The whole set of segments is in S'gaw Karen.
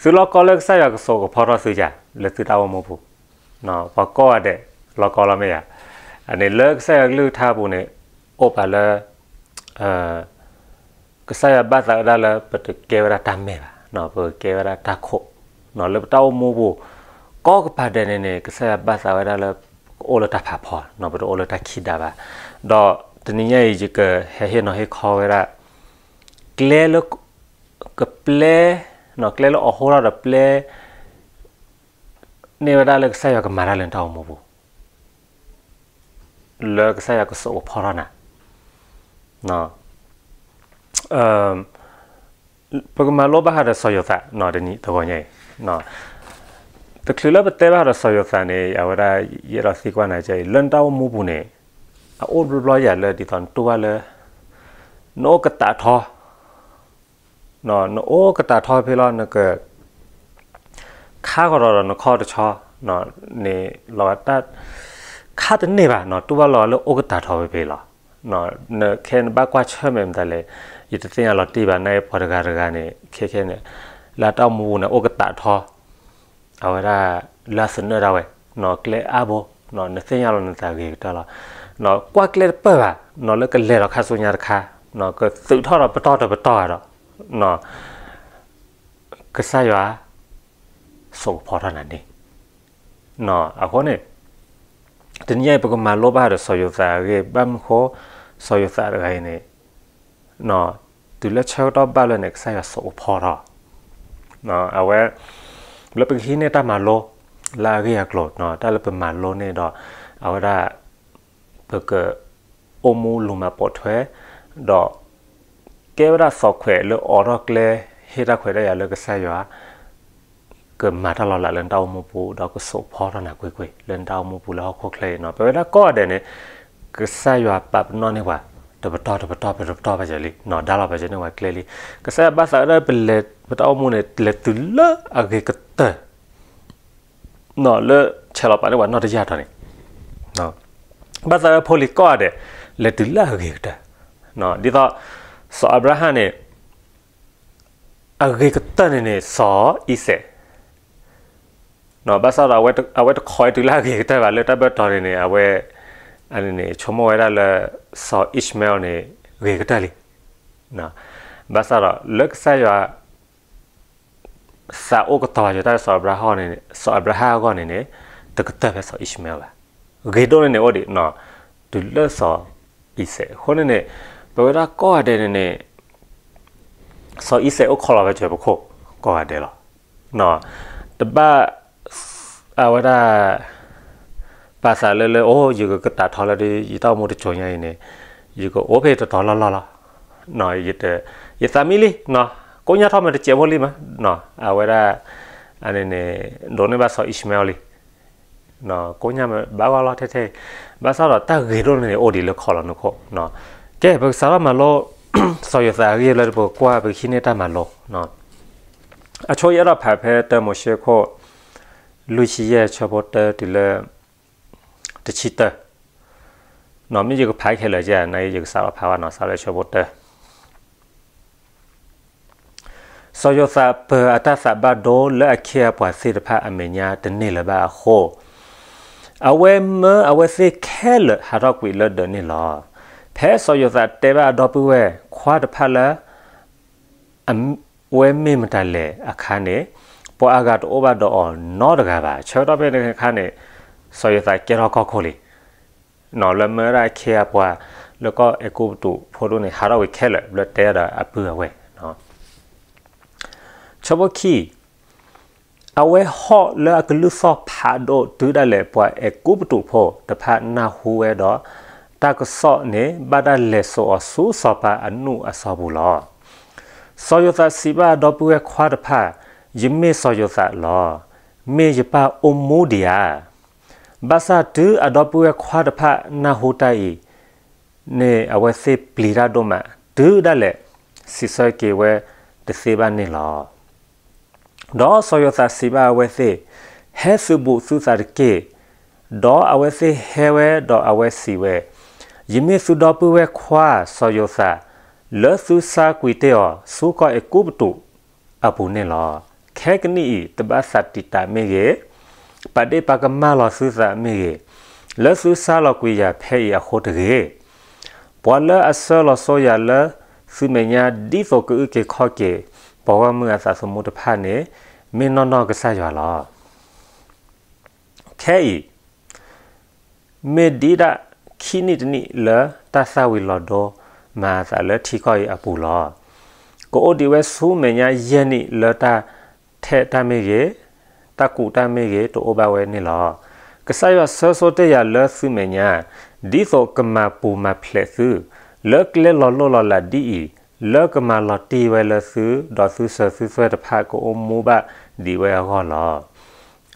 သုလီၢ်ကီလၢကစၢ်ယွၤကစိာ်ကဖီထီၣ်သုယၤ လၢသုတၢ်အိၣ်မူပူၤ, ပှၤကိးဂၤဒဲးလီၢ်ကီလီၤမ့ၢ်ယၤ, အန့ၣ်လၢကစၢ်ယွၤကလုၢ်ကထါပူၤန့ၣ် အိၣ်ပာ်လၢ ကစၢ်ယွၤဘၣ်သးဝဲဒၣ်လၢပတကဲဝဲဒၣ်တၢ်မဲၢ်ဘၣ်, ပကဲဝဲဒၣ်တၢ်ခိၣ်, လၢပတၢ်အိၣ်မူပူၤ ကိးကပၤဒဲးန့ၣ်န့ၣ် ကစၢ်ယွၤဘၣ်သးဝဲဒၣ်လၢ ပကအိၣ်လၢတၢ်ဖးဖီ, ပတအိၣ်လၢတၢ်ခံးဒၣ်ဘၣ်. ဒီးတနံၤညါအံၤ ယကဟဲဟ့ၣ်နီၤဟ့ၣ်ခီဝဲဒၣ် ကျဲလၢ ကပျဲ, ကျဲလၢအဟိထီၣ်ဒီးပျဲ န့ၢ်ဝဲဒၣ်လၢကစၢ်ယွၤကမၤတၢ်လၢနတၢ်အိၣ်မူပူၤ လၢကစၢ်ယွၤကစိာ်ကဖီထီၣ်နၤ, ပကမၤလိဘၣ်ဃးဒီးစီၤယိၤသး တနံၤတဂီၤညါအံၤ, တချုးလၢပတဲဘၣ်ဃးဒီးစီၤယိၤသးန့ၣ် အဝဲဒၣ် ယအဲၣ်ဒိးသံကွၢ်နၤကဲအံၤ လၢနတၢ်အိၣ်မူပူၤန့ၣ် အအိၣ်တဘျီဘျီယၤလၢဒ်သိးနတူၢ်ဘၣ်လၢ နအိၣ်ကတးထီ နအိၣ်ကတးထီဖဲလီၤ နက ခါကဒီးဒီးနခီၣ်တဆီ န့ၣ်လီၤတၢ် ခါတန့ၢ်ဘၣ် တူၢ်ဘၣ်လီၤလၢအိၣ်ကတးထီဖဲဖဲလီၤ. နခဲနဘၣ်ကွၢ်ဆၢၣ်မဲာ်မတၤလဲၣ် ယတသ့ၣ်ညါလီၤတံၢ်ဘၣ် နပှၤတဂၤတဂၤန့ၣ် ခဲခဲန့ၣ် လၢတၢ်အိၣ်မူပူၤန့ၣ် အိၣ်ကတးထီ အဝဲဒၣ်လၢအသနၢၣ်ဒၣ်ဝဲ ကျဲအါဘိ နသ့ၣ်ညါလီၤနသးဂ့ၤကတၢၢ်လီၤ. ကွၢ်ကျဲတပၢၢ်ဘၣ် လၢကလဲၤဒီးခါဆူညါတခါ ကသုးထီၣ်ဒီးပတီၢ်တပတီၢ်ဒီး ကစၢ်ယွၤ စိာ်ကဖီထီၣ်နၤန့ၣ် အဃိန့ၣ် တနံၤညါအံၤ ပကမၤလိဘၣ်ဃးဒီးစီၤယိၤသးအဂ့ၢ် ဘၣ်မနုၤဃိ စီၤယိၤသးတဂၤအံၤန့ၣ် တုၤလၢဆၢကတီၢ်ဘၣ်လၢန့ၣ် ကစၢ်ယွၤစိာ်ကဖီထီၣ် အဝဲ လၢပကဟံးန့ၢ်တၢ်မၤလိ လၢအဂ့ၢ်အကျိၤ တၢ်လၢပမၤလိန့ၢ်ဒီး အဝဲဒၣ် ပက အိၣ်မူလူၤမၤပိာ်ထွဲ ဒီး ကဲဝဲဒၣ်သီၣ်ခွဲးလၢအိးထီၣ်ကျဲ ဟ့ၣ်တၢ်ခွဲးတၢ်ယာ်လၢကစၢ်ယွၤ ကမၤတၢ်လီၤလးလၢနတၢ်အိၣ်မူပူၤ ဒီးကစိာ်ဖီထီၣ်နၤကွ့ၢ်ကွ့ၢ် လၢနတၢ်အိၣ်မူပူၤလၢဟီၣ်ခိၣ်ချၢအံၤန့ၣ် ပဝဲဒၣ်ကိးဂၤဒဲးန့ၣ် ကစၢ်ယွၤပာ်ပနီၣ်န့ၢ်ပှၤ တပတီၢ်တပတီၢ်တပတီၢ်ဘၣ်ယၤလံ ဒါလီၤဘၣ်ယၤန့ၢ်ပှၤကျဲလံ ကစၢ်ယွၤဘၣ်သးဝဲဒၣ်ပလဲၤ ပတၢ်အိၣ်မူန့ၣ် လဲၤတုၤလၢအဂ့ၤကတၢၢ် လၢဆဲးလီၤပာ်န့ၢ်ပှၤနီၢ်တယၢ်တီၤန့ၣ် ဘၣ်သးဝဲဖိလံၤကိးဂၤဒဲး လဲၤတုၤလၢအဂ့ၤကတၢၢ် ဒ်သိး စီၤအၤဘြၤဟၣ်န့ၣ် အဂ့ၤကတၢၢ်န့ၣ်န့ၣ် စီၤအံၤစဲး ဘၣ်ဆၣ်ဒီး အဝဲတခိးဝဲတုၤလၢအဂ့ၤကတၢၢ်ဘၣ် လၢတၢ်ဘၢၣ်တီၤန့ၣ်န့ၣ် အဝဲ ဆိကမိၣ်ဝဲဒၣ်လၢ စီၤအံၣ်ၡမဲလ်န့ၣ် ဂ့ၤကတၢၢ်လံ ဘၣ်ဆၣ်ဒီး လၢကစၢ်ယွၤ သးအိၣ်ကတီၤယတၢ်စီၤအၤဘြၤဟၣ်အဂီၢ်န့ၣ်န့ၣ် စီၤအၤဘြၤဟၣ်အဂီၢ်န့ၣ်န့ၣ် တကတၢၢ်ဖဲစီၤအံၣ်ၡမဲလ်ဘၣ်. ဂ့ၤဒိၣ်န့ၣ်န့ၣ်အိၣ်ဒံး တုၤလၢစီၤအံၤစဲး အဃိန့ၣ်န့ၣ် ပဝဲဒၣ်ကိးဂၤဒဲးန့ၣ်န့ၣ် စီၤအံၤစဲးအိၣ်ခိးလီၤဝဲစၢၤပခိၣ် ကိးဂၤဒဲးလီၤ. တဘၣ် အဝဲဒၣ် ပာ်သးလၢလၢ အိၣ် ယကကတးထီလၢ ယတၢ်အိၣ်မူတစိၤညါအံၤန့ၣ် ယကအိၣ်ဖဲတတီၤလီၢ်လီၢ်လီၤ. ယသးမံလံ ကိးညါထီၣ်မ့ၢ်တစဲးဖိလံမး အဝဲဒၣ် အန့ၣ်န့ၣ် ဒိးန့ၢ်ဘၣ်စီၤအံၣ်ၡမဲလ်လံ ကိးညါမ့ၢ်ဘၣ်ဂီၢ်လီၤထဲထဲအံၤ ဘၣ်ဆၣ်ဒီးတၢ်ဂ့ၤဒိၣ်န့ၣ်န့ၣ် အိၣ်ဒံးလၢခိးလီၤနခိၣ်. ကဲ ပကစးထီၣ်မၤလိ စီၤယိၤသးအဂ့ၢ်လၢပကကွၢ် ပကဟံးန့ၢ်တၢ်မၤလိ အဆိယအဲၣ်ဒိးဖးဖဲတၢမိၤၡ့ခိၣ် လွံၢ်ဆံယဲၢ် ဆၢဖိတၢတုၤလၢ တဆံတၢ မ့ၢ်ယကဖးခဲလၢာ်ကဲ နယကစးထီၣ်ဖးဘၣ်နီၤ စးလၢဆၢဖိတၢ စီၤယိၤသးပၢၤအတၢ်သးဘၣ်ဒိလၢအခ့အပှၤသ့ၣ်တဖၣ်အမဲာ်ညါတန့ၢ်လၢၤဘၣ်အဃိ, အဝဲမၢအဝဲသ့ၣ်ခဲလၢာ်ဟးထီၣ်ကွံာ်လၢဒၢးန့ၣ်လီၤ. ဖဲစီၤယိၤသးတဲဘၣ်အဒီပုၢ်ဝဲၢ်ခွါတဖၣ်လၢ အဝဲမ့ၢ်မတၤလဲၣ်အခါန့ၣ်, ပှၤအဂၤတအိၣ်ဘၣ်ဒီးအီၤနီတဂၤဘၣ်. ဆၢကတီၢ်ဖဲန့ၣ်အခါန့ၣ်, စီၤယိၤသးကဲထီၣ်ကီၢ်ခိၣ်လံ. လၢမၢဒၣ်အခ့အပှၤလၢကီၢ်အဲၤကူပတူးဖိဒိၣ်န့ၣ် ဟးထီၣ်ဝံၤခဲလၢာ် ဘျၢတဲဒီးအပုၢ်အဝဲၢ် ဆၢဖိခံ, အဝဲဟီၣ်လၢအကလုၢ်သီၣ်ဖးဒိၣ် တုၤဒၣ်လဲာ်ပှၤအဲၤကူပတူးဖိတဖၣ်နၢ်ဟူဝဲဒီး, တၢ်ကစီၣ်န့ၣ်ဘၣ်တၢ်လဲၤစိာ်အီၤဆူစီၤပၤအနူၢ်အစီၤပူၤလီၤ. စီၤယိၤသးစံးဘၣ်အဒီပုၢ်ဝဲၢ်ခွါတဖၣ်, ယမ့ၢ်စီၤယိၤသးလီၤ. မ့ၢ်ယပၢ်အိၣ်မူဒံးဧါ. ဘၣ်ဆၣ်တုၤအဒီပုၢ်ဝဲၢ်ခွါတဖၣ်နၢ်ဟူတၢ်အံၤ န့ၣ်အဝဲသ့ၣ်ပျံၤတၢ်ဒိၣ်မး, တုၤဒၣ်လဲာ်စံးဆၢက့ၤဝဲတသ့ဘၣ်န့ၣ်လီၤ. ဒီးစီၤယိၤသးစံးဘၣ်အဝဲသ့ၣ်, ဟဲသုးဘူးသုသးတက့ၢ်. ဒီးအဝဲသ့ၣ်ဟဲဝဲဒီးအဝဲစံးဝဲ, ယမ့ၢ်သုဒီပုၢ်ဝဲၢ်ခွါစီၤယိၤသး, လၢသုဆါကွံာ်တ့ၢ်အီၤဆူကီၢ်အဲၤကူပတူးအပူၤန့ၣ်လီၤ. ခဲကနံၣ်အံၤ တဘၣ်သးတံာ်တာ်မ့ၢ်ဂ့ၤ, ပာ်ဒ့ၣ်ပာ်ကမၣ်လီၤသုသးမ့ၢ်ဂ့ၤ, လၢသုဆါလီၤကွံာ်ယၤဖဲအံၤအဃိတဂ့ၤ. ပှၤလၢအဆှၢလီၤစိယၤလၢသုမဲာ်ညါ ဒ်သိးကအုၣ်က့ၤခီၣ်က့ၤ ပှၤဂီၢ်မုၢ်အသးသမူတဖၣ်န့ၣ် မ့ၢ်နီၢ်နီၢ်ကစၢ်ယွၤလီၤ. ခဲအံၤ မ့ၢ်ဒံးဒၣ်ခံနံၣ်တနံၣ်လၢတၢ်သၣ်ဝံၤလီၤဒိမၤအသးလၢထံကီၢ်အံၤအပူၤလီၤ. ကအိၣ်ဒံးဝဲဆူမဲာ်ညါယဲၢ်နံၣ်လၢတၢ်ထဲးတၢ်မ့ၢ်ဂ့ၤ, တၢ်ကူးတၢ်မ့ၢ်ဂ့ၤ တအိၣ်ဘၣ်ဝဲန့ၣ်လီၤ. ကစၢ်ယွၤဆှၢစိတ့ၢ်ယၤလၢသုမဲာ်ညါ ဒ်သိးကမၤပူၤမၤဖျဲးသု လၢကျဲလီၤလိၢ်လီၤလးဒ်အံၤ, လၢကမၤလီၤတံၢ်ဝဲလၢသု, ဒီးသုစၢၤသုသွဲၣ်တဖၣ်ကအိၣ်မူဘၣ်ဒံးဝဲအဂီၢ်လီၤ.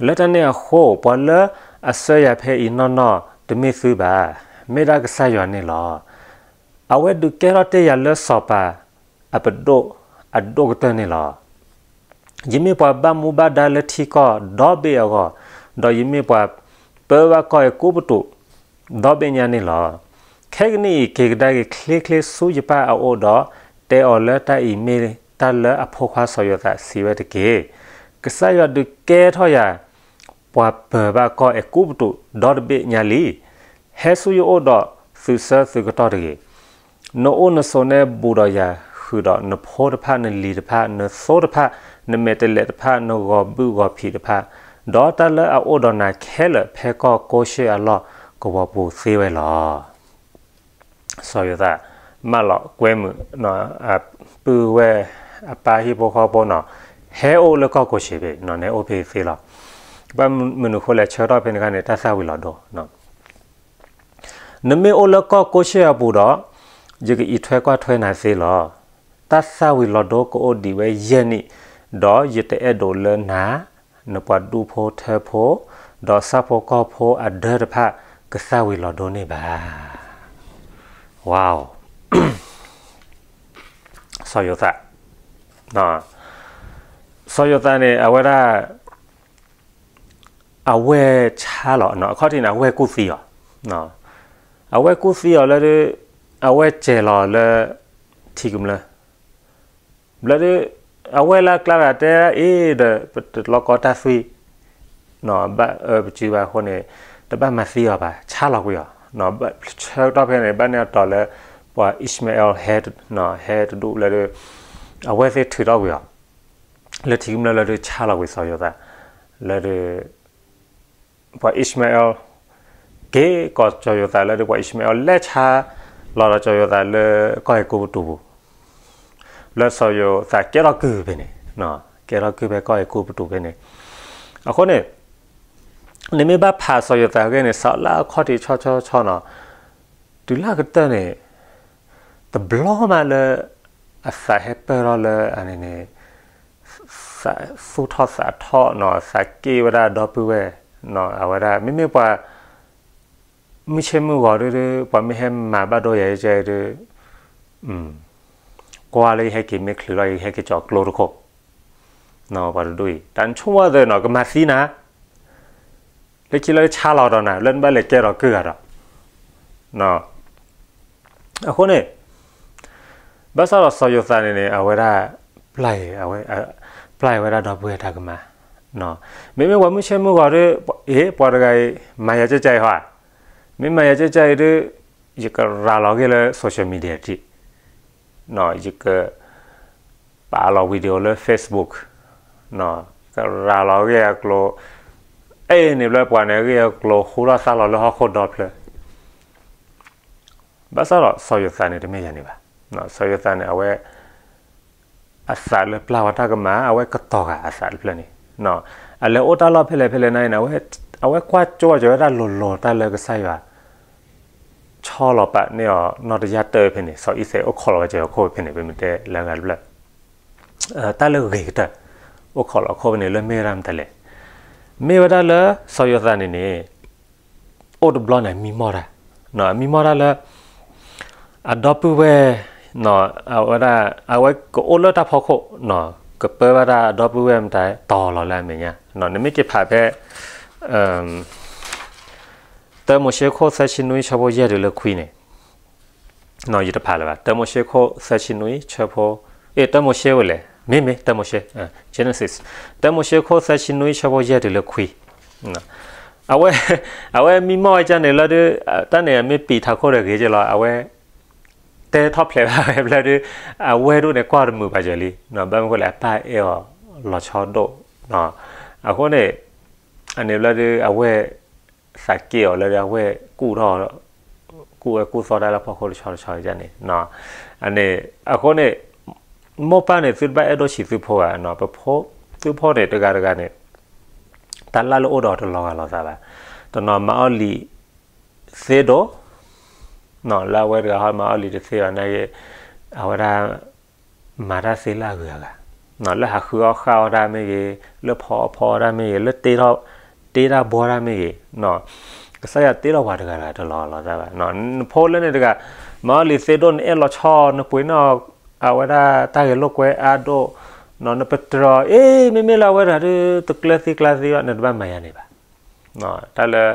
လၢတၢ်န့ၣ်အဃိ ပှၤလၢအဆှၢယၤဖဲအံၤနီၢ်နီၢ်တမ့ၢ်သုဘၣ်, မ့ၢ်ဒၣ်ကစၢ်ယွၤန့ၣ်လီၤ. အဝဲဒုးကဲထီၣ်တ့ၢ်ယၤလၢစီၤပၤအပဒိၣ်အဒိၣ်ကတၢၢ်န့ၣ်လီၤ. ယမ့ၢ်ပှၤဘၣ်မူဘၣ်ဒါလၢထံကီၢ်ဒီဘ့ၣ်အဂီၢ်, ဒီးယမ့ၢ်ပှၤပၢဘၣ်ကီၢ်အဲၤကူပတူးဒီဘ့ၣ်ညါန့ၣ်လီၤ. ခဲကနံၣ်အံၤ က့ၤကဒါက့ၤချ့ချ့ဆူယပၢ်အအိၣ်ဒီး တဲအီၤလၢတၢ်အံၤမ့ၢ်တၢ်လၢအဖိခွါစီၤယိၤသးစံးဝဲတက့ၢ်. ကစၢ်ယွၤဒုးကဲထီၣ်ယၤ ပှၤပၢၤဘၣ်ကီၢ်အဲၤကူပတူးဒီတဘ့ၣ်ညါလံ. ဟဲဆူယအိၣ်ဒီးသုဆၢသုကတီၢ်တဂ့ၤ. နအိၣ်နဆိးနါဘူးဒီးယၤဃုာ်ဒီးနဖိတဖၣ် နလံၤတဖၣ် နသိတဖၣ် နမဲာ်တဲးလဲးတဖၣ် နဂီၤဘုၣ်ဂီၤဖံးတဖၣ်, ဒီးတၢ်လၢအအိၣ်ဒီးနၤခဲလၢာ်ဖဲကီၢ်ကိၢ်ၡ့ၣ်အလီၢ်ကဝီၤပူၤသ့ဝဲလီၤ. စီၤယိၤသး မၢလီၤကွဲမုာ် ပုၢ်ဝဲၢ်အပၢ်ဟံၣ်ဖိဃီဖိနီၤ, ဟဲအိၣ်လၢကီၢ်ကိၢ်ၡ့ၣ်ဖဲ နဟဲအိၣ်ဖဲသ့လီၤ. ဘၣ်မနုၤဃိလဲၣ် ဆၢကတီၢ်ဖဲန့ၣ်အခါန့ၣ် တၢ်သၣ်ဝံၤလီၤဒိ နမ့ၢ်အိၣ်လၢကီၢ်ကိၢ်ၡ့ၣ်အပူၤဒီး ယကအံးထွဲကွၢ်ထွဲနၤသ့လီၤ. တၢ်သၣ်ဝံၤလီၤဒိကအိၣ်ဒံးဝဲယဲၢ်နံၣ်, ဒီးယတအဲၣ်ဒိးလၢနၤ, နပှၤဒူၣ်ဖိထၢဖိ, ဒီးဆၣ်ဖိကီၢ်ဖိအဒၢတဖၣ် ကသၣ်ဝံၤလီၤဒိန့ၢ်ဘၣ်. ဝါ စီၤယိၤသး, စီၤယိၤသးန့ၣ် အဝဲဒၣ် အဝဲၢ်ဆါလီၤ, အခီၣ်ထံးန့ၣ် အဝဲၢ်ကူၣ်သံအီၤ, အဝဲၢ်ကူၣ်သံအီၤလၢ အဝဲၢ်စဲၤလီၤလၢထံကမျၢၢ် ဘျီဒုး အဝဲၢ်လၢအကျါဂၤတဲအ့ၣ်ဒီး ပတလီကီတၢ်သွံၣ်, ပစုဘၣ်အဃိန့ၣ် တဘၣ်မၤသံအီၤဘၣ် ဆါလီၤကွံာ်အီၤ, ဆၢကတီၢ်ဖဲန့ၣ် ဘၣ်န့ၢ်အတီၤလၢ ပှၤ Ishmael ဟဲတဒူၣ်လၢဒုး အဝဲၢ်သ့ၣ်ထုးထီၣ်ကွံာ်အီၤ လၢထံကမျၢၢ်လၢဒုး ဆါလီၤကွံာ်စီၤယိၤသး လၢဒုး ပှၤ Ishmael က့ၤကိးစီၤယိၤသးလၢဒုး ပှၤ Ishmael လဲၤဆါလီၤဒီးစီၤယိၤသးလၢကီၢ်အဲၤကူပတူးပူၤ, လၢစီၤယိၤသးကဲထီၣ်ကုၢ်ဖဲန့ၣ်, ကဲထီၣ်ကုၢ်ဖဲကီၢ်အဲၤကူပတူးဖဲန့ၣ်, အဃိန့ၣ် နမ့ၢ်ဘၣ်ဖးစီၤယိၤသးအဂ့ၢ်န့ၣ် စးလၢအခီၣ်ထံးဆီဆီဆီနီၤ, တုၤလၢအကတၢၢ်န့ၣ် တဘျီမးလၢ အသးဟဲပၢၢ်ထီၣ်လၢအန့ၣ်န့ၣ် သူၣ်ထီၣ်သးထီၣ်နီၤ, သးက့ၢ်ဝဲဒၣ်ဒီပုၢ်ဝဲၢ်နီၤ, အဝဲဒၣ် မ့မ့ၢ်ပှၤ မုၢ်ဆ့ၣ်မုၢ်ဂီၤဒုးဒုး ပှၤမ့ၢ်ဟဲမၤဘၣ်ဒိယၤယကဲဒုး ကွၢ်လၢယဟဲက့ၤမ့ၢ်ချုးလီၤ ယဟဲက့ၤကၠီၤကျိတခိၣ်, ပှၤတဒူၣ်အံၤ တၢ်နဆိကမိၣ်သ့နီၤ ကမၤသံနၤ လၢခံလၢဆါလီၤဒီးနၤ လၢနဘၣ်လဲၤကဲထီၣ်ကုၢ်ဂၤဒီး အဃိန့ၣ် ဘၣ်ဆၣ်ဒီးစီၤယိၤသးန့ၣ်န့ၣ် အဝဲဒၣ် ပျၢ်အံၤ အဝဲ ပျၢ်အံၤဝဲဒၣ်ဒီပုၢ်ဝဲၢ်တၢ်ကမၣ်, မ့မ့ၢ်ပှၤမုၢ်ဆ့ၣ်မုၢ်ဂီၤဒုး အ့ၣ် ပှၤတဂၤအံၤ မၤယၤကဲကဲအံၤဟီ, မ့ၢ်မၤယၤကဲကဲအံၤဒုး ယကရၤလီၤဂ့ၢ်လၢ social media ထံး ယက ပာ်လီၤ video လၢ Facebook, ကရၤလီၤဂ့ၢ်အကျိၤ, အဲၣ်န့ၣ်ဘျီပှၤန့ၣ် ဂ့ၢ်အကျိၤဟူထီၣ်သါလီၤလၢဟီၣ်ခိၣ်ဒီဖျၢၣ်, ဘၣ်ဆၣ်ဒီးစီၤယိၤသးန့ၣ် တမ့ၢ်ယၤန့ၣ်ဘၣ်. စီၤယိၤသးန့ၣ် အဝဲ အသးလၢပျၢ်ဝဲတၢ်ကမၣ် အဝဲကတီၤဂၤအသးတဖျၢၣ်န့ၣ်, အလဲၤအိၣ်တၢ်လီၢ်ဖဲလဲၣ်ဖဲလဲၣ်န့ၣ် အဝဲကွၢ်ကၠိဝဲဒၣ်လိၤလိၤတၢ်လၢကစၢ်ယွၤ ဆီလီၤပာ်န့ၢ်အီၤနီၢ်တယၢ်တၢၢ်ဖဲန့ၣ် စီၤအံၤသဲးအိၣ်ခိးလီၤဝဲကၠီၤခိၣ်ဖဲန့ၣ် ပမ့ၢ်တဲလၢအဂၤတဖျၢၣ် တၢ်လၢဂ့ၤကတၢၢ် အိၣ်ခိးလီၤခိၣ်ဖဲန့ၣ် လၢမ့ၢ်ဝဲဒၣ်မတၤလဲၣ်, မ့ၢ်ဝဲဒၣ်လၢစီၤယိၤသးန့ၣ်န့ၣ် အိၣ်တဘျီန့ၣ် မံမီၢ်တၢ်, မံမီၢ်တၢ်လၢ အဒီပုၢ်ဝဲၢ် အဝဲဒၣ် အဝဲကအိၣ်လၢတၢ်ဖီခိၣ် ကပၢဘၣ်တၢ်အဒီပုၢ်ဝဲၢ်မတၤတီၤလီၤလၢအမဲာ်ညါ, နမ့ၢ်က့ၤဖးဖဲ တၢမိၤၡ့ခိၣ်သၢဆံနွံဆၢဖိယဲၢ်တုၤလၢခွံန့ၣ်, ယတဖးလၢၤဘၣ်, တၢမိၤၡ့ခိၣ်သၢဆံနွံဆၢဖိ, အ့ တၢမိၤၡ့ဝဲလဲၣ်, မ့မ့ၢ်တၢမိၤၡ့ Genesis တၢမိၤၡ့ခိၣ်သၢဆံနွံဆၢဖိယဲၢ်တုၤလၢခွံ အဝဲ အဝဲမံမီၢ်ဝဲဒ်န့ၣ်လၢဒုး တၢ်န့ၣ်အမ့ၢ်ပံာ်ထးခိၣ်ဒီးဂ့ၤက့လီၤ အဝဲ တဲထီၣ်ဖျဲးဘၣ်ဝဲဘျၢဒုး အဝဲဒိၣ်န့ၣ်ကွၢ်တမုာ်ဘၣ်စၢၤလံ ဘၣ်မနုၤဃိလဲၣ် အပၢ်အဲၣ်အီၤလီၤဆီဒိၣ် အဃိန့ၣ် အန့ၣ်ဘျၢဒုး အဝဲ သးက့ၣ်အီၤလၢဒုး အဝဲကူၣ်ထီၣ် ကူၣ်ဝဲကူၣ်သီတၢ်လၢဖီခိၣ်တဆီတဆီဒ်န့ၣ် အန့ၣ် အဃိန့ၣ် မိၢ်ပၢ်န့ၣ် သုတဘၣ်အဲၣ်ဒိၣ်ဆံးသုဖိဘၣ် ပဖိ သုဖိန့ၣ် တဂၤတဂၤန့ၣ် တၢ်လၢ်လၢအိၣ်ဒီးတလီၤဂာ်လိာ်သးဘၣ် တနီၤမၤအီၣ်လံာ်သ့ဒိၣ် လၢအဝဲတဂၤဟီမၤအီၣ်လံာ်တသ့ဘၣ်နာ်က့ အဝဲဒၣ် မၤတၢ်သ့လၢအဂုၤအဂၤ လၢဟးဃုအီၣ်ဃၣ်အီၣ်တၢ်မ့ၢ်ဂ့ၤ လၢဖီအီၣ်ဖီအီၣ်တၢ်မ့ၢ်ဂ့ၤ လၢတ့ထီၣ် တ့တၢ်ဘှီတၢ်မ့ၢ်ဂ့ၤ ကစၢ်ယွၤတ့ထီၣ်ပှၤတဂၤတဂၤတလီၤဂာ်လိာ်သးဘၣ် နဖိလၢန့ၣ်တဂၤ မၤအီၣ်လံာ်သ့ဒိၣ် နအဲၣ်လီၤဆီ နပှ့ၤန့ၢ် အဝဲဒၣ်တၢ်ဂဲၤလိာ်ကွဲအါဒိၣ် နပတြၢၤ အ့ မ့မ့ၢ်လၢအဝဲတဂၤဒုး တကျၢၤသံကျါသံဘၣ် နတဘၣ်မၤယၤန့ၣ်ဘၣ် တၢ်လၢ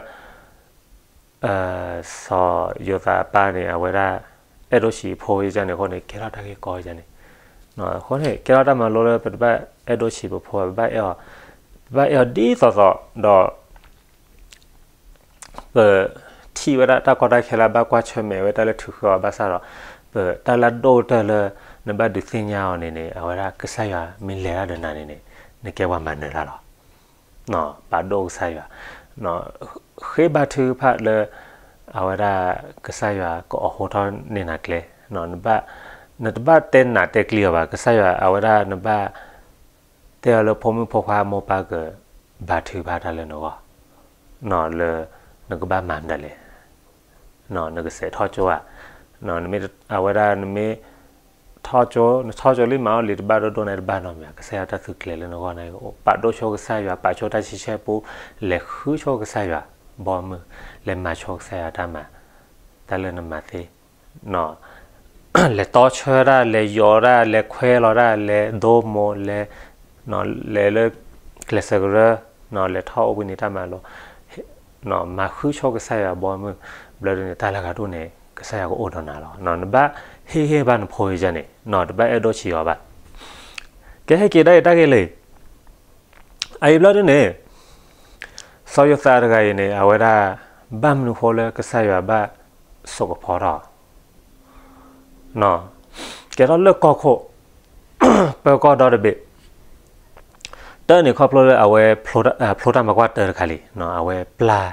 စီၤယိၤသးအပၢ်န့ၣ် အဝဲဒၣ် အဲၣ်ဒိၣ်ဆံးအဖိယန့ၣ်အဃိန့ၣ် ကဲထီၣ်တၢ်ဂ့ၢ်ကီယန့ၣ် အဃိန့ၣ် ကဲထီၣ်တၢ်မၤလိလၢပတဘၣ်အဲၣ်ဒိၣ်ဆံးပဖိ ပဘၣ်အဲၣ်အီၤ ပဘၣ်အဲၣ်အီၤဒ်သိးသိးဒီး ပထံၣ်ဝဲဒၣ်တၢ်ကီတၢ်ခဲလၢဘၣ်ကွၢ်ဆၢၣ်မဲာ်ဝဲတၢ်လၢထုးဃၢအီၤဘၣ်ဆၣ်ဒီး ပတၢ်လၢဒိၣ်ကတၢၢ်လၢ နဘၣ်ဒုးသ့ၣ်ညါအီၤန့ၣ်န့ၣ် အဝဲဒၣ်ကစၢ်ယွၤမ့ၢ်လဲၤတၢ်ဒီးနၤန့ၣ်န့ၣ် နကဲပှၤမၤနၢၤတၢ်လီၤ ပာ်ဒိၣ်ကစၢ်ယွၤ ဃ့ဘါထုကဖၣ်လၢ အဝဲဒၣ်ကစၢ်ယွၤကအိးဟိထီၣ်န့ၢ်နၤကျဲ နတဘၣ်တဲနးတဲကျံအီၤဘၣ် ကစၢ်ယွၤအဝဲဒၣ်နဘၣ် တဲအီၤလၢဖိမုၣ်ဖိခွါမိၢ်ပၢ်က ဘါထုကဖၣ်တၢ်လၢနဂီၢ် လၢ နကဘၣ်မၤမနုၤလဲၣ် နကစဲးထီၣ်ကၠိဧါ နမ့ၢ်အဝဲဒၣ်နမ့ၢ် ထီၣ်ကၠိ နထီၣ်ကၠိလံမၤအီၣ်လံတဘၣ်ဒိၣ်ဒိၣ်န့ၣ်တဘၣ်နီတမံၤ ကစၢ်ယွၤတၢ်သုးကျဲၤလၢနဂီၢ်န့ၣ် ပာ်ဒိၣ်ဆိကစၢ်ယွၤ ပာ်ဆိတၢ်ဆံဆဲပူ လဲၤဃုဆိကစၢ်ယွၤ ဘီမုၢ် လဲၤမၤဆိကစၢ်ယွၤတၢ်မၤ တၢ်လၢနမၤသ့ လဲၤတီဆၢတၢ် လဲၤယိးတၢ် လဲၤခွဲလီၤတၢ် လဲၤဒိမိၢ် လဲၤ လဲၤလၢ ကျဲးစၢးကရၢ လဲၤထီၣ်အိၣ်ဘှံးနံၤတၢ်မၤလိ မၤဃုဆိကစၢ်ယွၤဘီမုၢ် ဘျၢဒုန့ၣ် တၢ်လၢဂၤဒိၣ်န့ၣ် ကစၢ်ယွၤကအိၣ်ဒီးနၤလီၤ. နဘၣ်ဟ့ၣ်ဂံၢ်ဘါနဖိယန့ၣ် တဘၣ်အဲၣ်ဒိၣ်ဆံးအီၤဘၣ်. ကဲဟဲက့ၤဒၣ်အံၤတၢ်ဂ့ၢ်လံ အအံၤဘျီဒုန့ၣ် စီၤယိၤသးတဂၤအံၤန့ၣ် အဝဲဒၣ် ဘၣ်မနုၤဃိလၢကစၢ်ယွၤဘၣ်စိာ်ကဖီထီၣ် ကဲထီၣ်လၢကီၢ်ခိၣ် ပၢၤကီၢ်ဒီတဘ့ၣ် တၢ်န့ၣ်ခီဖျိလၢအဝဲ ဖျိတၢ်မၤကွၢ်တၢတခါလံ အဝဲပျၢ်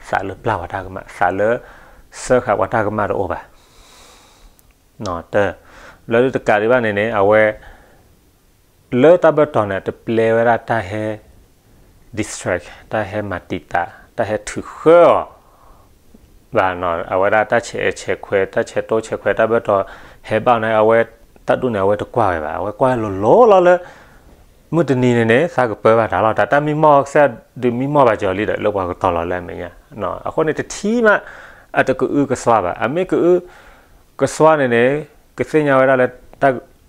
သးလၢပျၢ်ပှၤတၢ်ကမၣ် သးလၢ စၢဃာ်ပှၤတၢ်ကမၣ်တအိၣ်ဘၣ် တၢ် လၢတကးဒံးဘၣ်န့ၣ်န့ၣ် အဝဲ လၢတၢ်ဘၢၣ်တီၤန့ၣ် တပျဲဝဲဒၣ်တၢ်ဟဲ distract တၢ်ဟဲမၤတံာ်တာ် တၢ်ဟဲထုးဃၢအီၤ ဘၣ် အဝဲဒၣ်တၢ်ဆဲးအဲၣ်ဆဲးခွဲး တၢ်ဆဲးတိဆဲးခွဲး တၢ်ဘၢၣ်တီၤဟဲဘၣ်န့ၣ် အဝဲတၢ်ဒူၣ်န့ၣ် အဝဲတကွၢ်ဝဲဘၣ် အဝဲကွၢ်လိၤလိၤလီၤလၢ မုၢ်တနံၤန့ၣ်န့ၣ် သးကပၢဘၣ်တၢ်လီၤ တၢ်တၢ်မံမီၢ် ကစၢ်ဒုးမံမီၢ်ဘၣ်ကီၤလံဒီး လၢပှၤကတီၤလီၤလၢအမဲာ်ညါ အဃိန့ၣ် တထံၣ်မး အတကအုကစွါဘၣ် အမ့ၢ်ကအု ကစွါန့ၣ်န့ၣ် ကသ့ၣ်ညါဝဲဒၣ်လၢ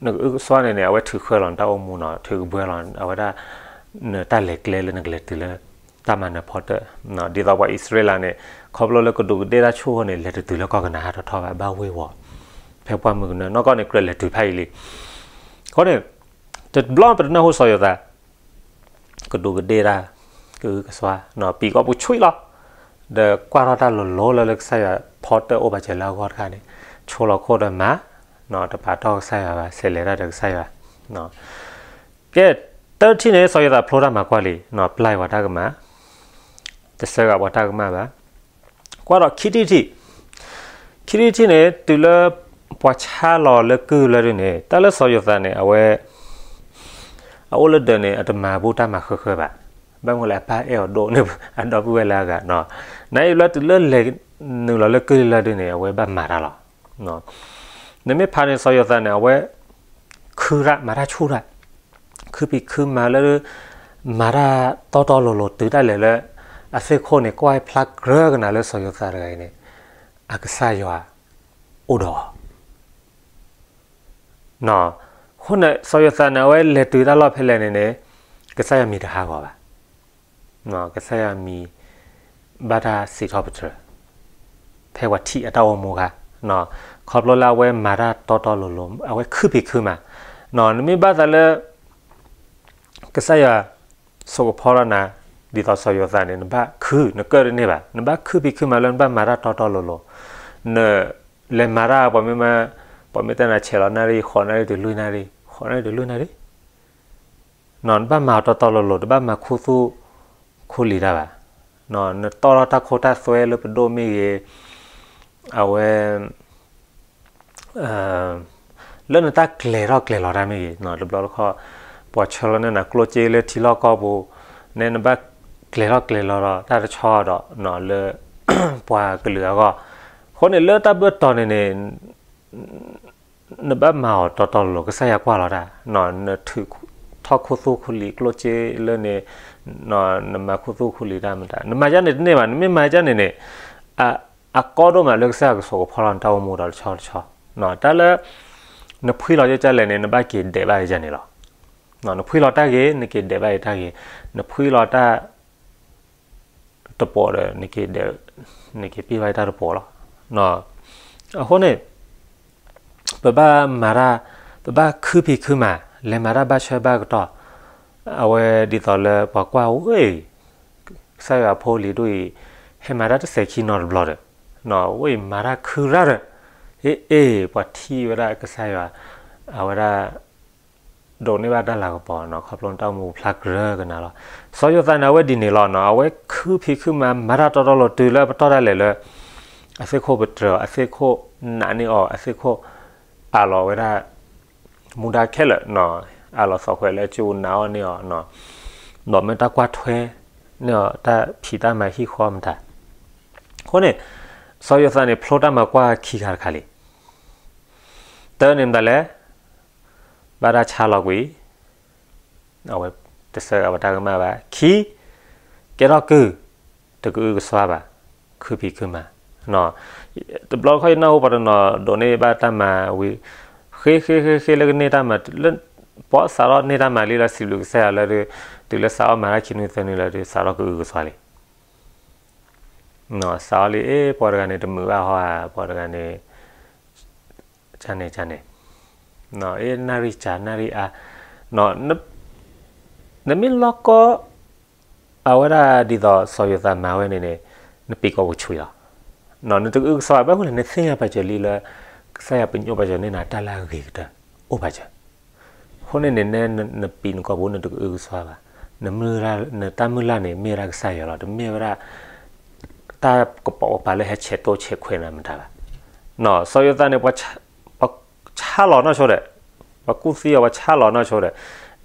နကအုကစွါန့ၣ်န့ၣ် အဝဲထုးဃၢလီၤနတၢ်အိၣ်မူနီၤ ထုးကဘှဲလီၤ အဝဲဒၣ် နတၢ်လဲၤကျဲလၢနကလဲၤတုၤလၢ တၢ်မၤနၢၤဖီတၢၣ် ဒ်သိးပှၤအံၣ်စရ့လးန့ၣ် ခီဖျိလၢကဒူးကဒ့ၣ်တၢ်ဆူၣ်အဃိန့ၣ် လဲၤတတုၤလၢကီၢ်ကနၤအၣ်ထီၣ်ထီဘၣ် ဘၣ်ဝ့ၤဝီၤ ဖဲပှၢ်မုၢ်ကနၢ နီၢ်ကီၢ်န့ၣ် ကြၢးလဲၤတုၤဖးအံၤလံ အဃိန့ၣ် တဘျီပတနၢ်ဟူစီၤယိၤသး ကဒူးကဒ့ၣ်တၢ် ကအုကစွါ ပံၤကီၢ်ပူၤဆွံလီၤ ဒီးကွၢ်ထီၣ်တၢ်လိၤလိၤလၢလၢကစၢ်ယွၤဖီတၢၣ်အိၣ်ဘၣ်စၢၤလၢအဂီၢ်တခါန့ၣ် ဆိလီၤခိၣ်ဒီးမၤ တပာ်တီၢ်ကစၢ်ယွၤဘၣ် ဆဲးလဲၤတၢ်ဒီးကစၢ်ယွၤ ကဲ တၢ်ထံၣ်န့ၣ် စီၤယိၤသးဖျိတၢ်မၤကွၢ်လံ ပျၢ်ပှၤတၢ်ကမၣ် တစၢဃာ်ပှၤတၢ်ကမၣ်ဘၣ် ကွၢ်ဒီးခံထံၣ်ထံၣ် ခံထံၣ်ထံၣ်န့ၣ် တုၤလၢ ပှၤဆါလီၤလၢကုၢ်လၢဒုန့ၣ် တၢ်လၢစီၤယိၤသးန့ၣ် အဝဲ အအိၣ်လၢဒၢးန့ၣ် အတမၤဘူၣ်တၢ်မၤဃၢဃၢဘၣ် ဘၣ်မနုၤလဲၣ် အပၢ်အဲၣ်အီၤဒိၣ်န့ၣ် အဒီပုၢ်ဝဲၢ်လၢအဂၤ နအံၤဘျီတုၤလၢလဲၤနုာ်လီၤလၢကုၢ်လၢဒုန့ၣ် အဝဲဘၣ်မၤတၢ်လီၤ နမ့ၢ်ဖးန့ၣ် စီၤယိၤသးန့ၣ် အဝဲ ခုတၢ် မၤတၢ်ဆူၣ်တၢ် ခုဖံးခုမၤလၢ မၤတၢ်တီတီလိၤလိၤ တုၤဒၣ်လဲာ်လၢ အသ့ၣ်ခိၣ်န့ၣ် ကွၢ်ဖျါကြၢးကနၤလၢစီၤယိၤသးတဂၤအံၤန့ၣ် အကစၢ်ယွၤ အိၣ်ဒီးအီၤ အဃိန့ၣ် စီၤယိၤသးန့ၣ် အဝဲလဲၤတုၤတၢ်လီၢ်ဖဲလဲၣ်န့ၣ်န့ၣ် ကစၢ်ယွၤမံၤတဟးဂီၤဘၣ် ကစၢ်ယွၤမံၤ ဘၣ်တၢ်စံးထီၣ်ပတြၢၤ ဖဲပှၤထံၣ်အတၢ်အိၣ်မူအခါ ခီဖျိလၢအဝဲမၤတၢ်တီတီလိၤလိၤ အဝဲခုဖံးခုမၤ နမ့ၢ်ဘၣ်သးလၢ ကစၢ်ယွၤ ဆိကဖီထီၣ်နၤ ဒ်သိးစီၤယိၤသးန့ၣ် နဘၣ်ခု နကၢၣ်တန့ၢ်ဘၣ်, နဘၣ်ခုဖံးခုမၤလၢနဘၣ်မၤတၢ်တီတီလိၤလိၤ, နလဲၤမၤတၢ် ပှၤမ့ၢ်မၤ, ပှၤမ့ၢ်တဲနၤဆဲးလီၤနၣ်ရံၣ် ဃိးနၣ်ရံၣ်တုၤလွံၢ်နၣ်ရံၣ်, ဃိးနၣ်ရံၣ်တုၤလွံၢ်နၣ်ရံၣ်, နဘၣ်မၤအီၤတီတီလိၤလိၤ, တဘၣ်မၤခူသူၣ်ခူလံၤတၢ်ဘၣ်, နတီထီၣ်တၢ်ခိတၢ်သွဲလၢပဒိၣ်မ့ၢ်ဂ့ၤ, အဝဲ လၢနတၢ်ကျဲၤထီၣ်ကျဲၤလီၤတၢ်မ့ၢ်ဂ့ၤ, တဘျီတခီၣ် ပှၤဆှၢလီၤန့ၢ်နၤကျိၣ်စ့လၢထံလီၢ်ကီၢ်ပူၤ, န့ၣ်နဘၣ်ကျဲၤထီၣ်ကျဲၤလီၤဒီးတၢ်တဆီဒီး လၢ ပှၤကလုာ်အဂီၢ်, အဃိန့ၣ်လၢတၢ်ဘၢၣ်တီၤန့ၣ်န့ၣ် နဘၣ်မၤအီၤတီတီလိၤလိၤ ကစၢ်ယွၤကွၢ်လီၤတၢ်, နထုးထီၣ်ခူသူၣ်ခူလံၤကျိၣ်စ့လၢန့ၣ်, နမၤခူသူၣ်ခူလံၤတၢ်မတၤ, နမၤဒ်န့ၣ်တန့ၢ်ဘၣ်, နမ့ၢ်မၤဒ်န့ၣ်န့ၣ် အကီဒိၣ်မးလၢကစၢ်ယွၤကဆိကဖီထီၣ်နတၢ်အိၣ်မူဒီးတဆီတဆီ, တၢ်လၢ နဖှံလီၤယဲၢ်ကလဲၣ်န့ၣ် နဘၣ်က့ၤဒဲးဘၣ်ယဲၢ်န့ၣ်လီၤ, နဖှံလီၤတၢ်ဂ့ၤ နက့ၤဒဲးဘၣ်ယဲၢ်တၢ်ဂ့ၤ, နဖှံလီၤတၢ် တပိာ်ဒီး နက့ၤဒဲး, နက့ၤပ့ၢ်ဘၣ်ယဲၢ်တၢ်တပိာ်လီၤ, အဃိန့ၣ် ပဘၣ်မၤတၢ်, ပဘၣ်ခုဖံးခုမၤ, လဲၤမၤတၢ်ဘၣ်ဆၢဘၣ်ကတီၢ်, အဝဲဒ်သိးလၢပှၤကွၢ်ဝဲအံၤ, ကစၢ်ယွၤဖိလံၤဒိၣ်အံၤ, ဟဲမၤတၢ်တစဲးခံနီတဘျီဒီး, ဝဲအံၤမၤတၢ်ခုရၣ်ဒီး, အ့ၣ်အ့ၣ် ပှၤထံၣ်ဝဲဒၣ်ကစၢ်ယွၤ, အဝဲဒၣ် ဒိးန့ၢ်ဘၣ်တၢ်လၤကပီၤနီၤ ခီဖျိတၢ်အိၣ်မူဖျါကြၢးကနၤလီၤ, စီၤယိၤသးန့ၣ် အဝဲဒ်န့ၣ်လီၤနီၤ အဝဲခုဖံးခုမၤ မၤတၢ်တီတီလိၤလိၤတုၤလၢပတီၢ်ဒၣ်လဲာ်လၢ အသ့ၣ်ခိၣ်ပတြၢၤအီၤ အသ့ၣ်ခိၣ်နာ်န့ၢ်အီၤ အသ့ၣ်ခိၣ်အးလီၤဝဲဒၣ် မူဒါခဲလၢာ်နီၤ အးလီၤသီၣ်ခွဲးလၢအစုပူၤနာ်အီၤန့ၢ်အီၤနီၤ ဒီးမ့ၢ်တၢ်ကွၢ်ထွဲန့ၢ်အီၤ တၢ်ဖံးတၢ်မၤဟံၣ်ဃီမတၤ အဃိန့ၣ် စီၤယိၤသးန့ၣ် ဖျိတၢ်မၤကွၢ်ခံခါတခါလံ တၢ်န့ၣ်မတၤလဲၣ် ဘၣ်တၢ်ဆါလီၤကွံာ် အဝဲတဆှၢအဝဲတၢ်ကမၣ်ဘၣ် ခံ ကဲထီၣ်ကုၢ် တကအုကစွါဘၣ် ခုဖံးခုမၤ တဘျီတခီၣ်ယနၢ်ဟူပှၤတနီၤ ဒိးန့ၢ်ဘၣ်တၢ်မၤဝံၤ ဃ့ဃ့ဃ့ဃ့လၢကန့ၢ်တၢ်မၤ လၢ ပှၤစးထီၣ်န့ၢ်တၢ်မၤလံလၢစံးဘျုးကစၢ်ယွၤလၢ တုၤလၢစးထီၣ်မၤတၢ်ခံနွံသၢနွံလၢ တုၤစးထီၣ်ကအုကစွါလံ စးထီၣ်လံ အ့ ပှၤတဂၤန့ၣ် တမုာ်ဘၣ်ဟီဧါ ပှၤတဂၤန့ၣ် ကန့ၣ်ကန့ၣ် အ့ နၣ်ရံၣ်ကနၣ်ရံၣ်အါ နမ့ၢ်လီၢ်ကီ အဝဲဒၣ်ဒ်သိးစီၤယိၤသးမၤဝဲန့ၣ်န့ၣ် နပံးကီးပူၤဆှံလီၤ နတကအုကစွါဘၣ်ဃိလဲၣ် နသ့ၣ်ညါပာ်စၢၤလံလၢ ကစၢ်ယွၤပညိၣ်ပာ်စၢၤန့ၢ်နၤတၢ်လၢအဂ့ၤကတၢၢ် အိၣ်ပာ်စၢၤ အဃိန့ၣ်န့ၣ် နပံးနကီးပူၤ နတကအုကစွါဘၣ် နတၢ်မုၢ်လၢ်န့ၣ် မ့ၢ်ဝဲဒၣ်ကစၢ်ယွၤလီၤ တမ့ၢ်ဝဲဒၣ် တၢ်ကပိာ်ကပၤလၢဟဲဆဲးတိဆဲးခွဲးနၤမတၤဘၣ် စီၤယိၤသးန့ၣ် ပှၤဆါလီၤနီၢ်ဆိဒီး ပှၤကူၣ်သံအီၤ ပှၤဆါလီၤနီၢ်ဆိဒီး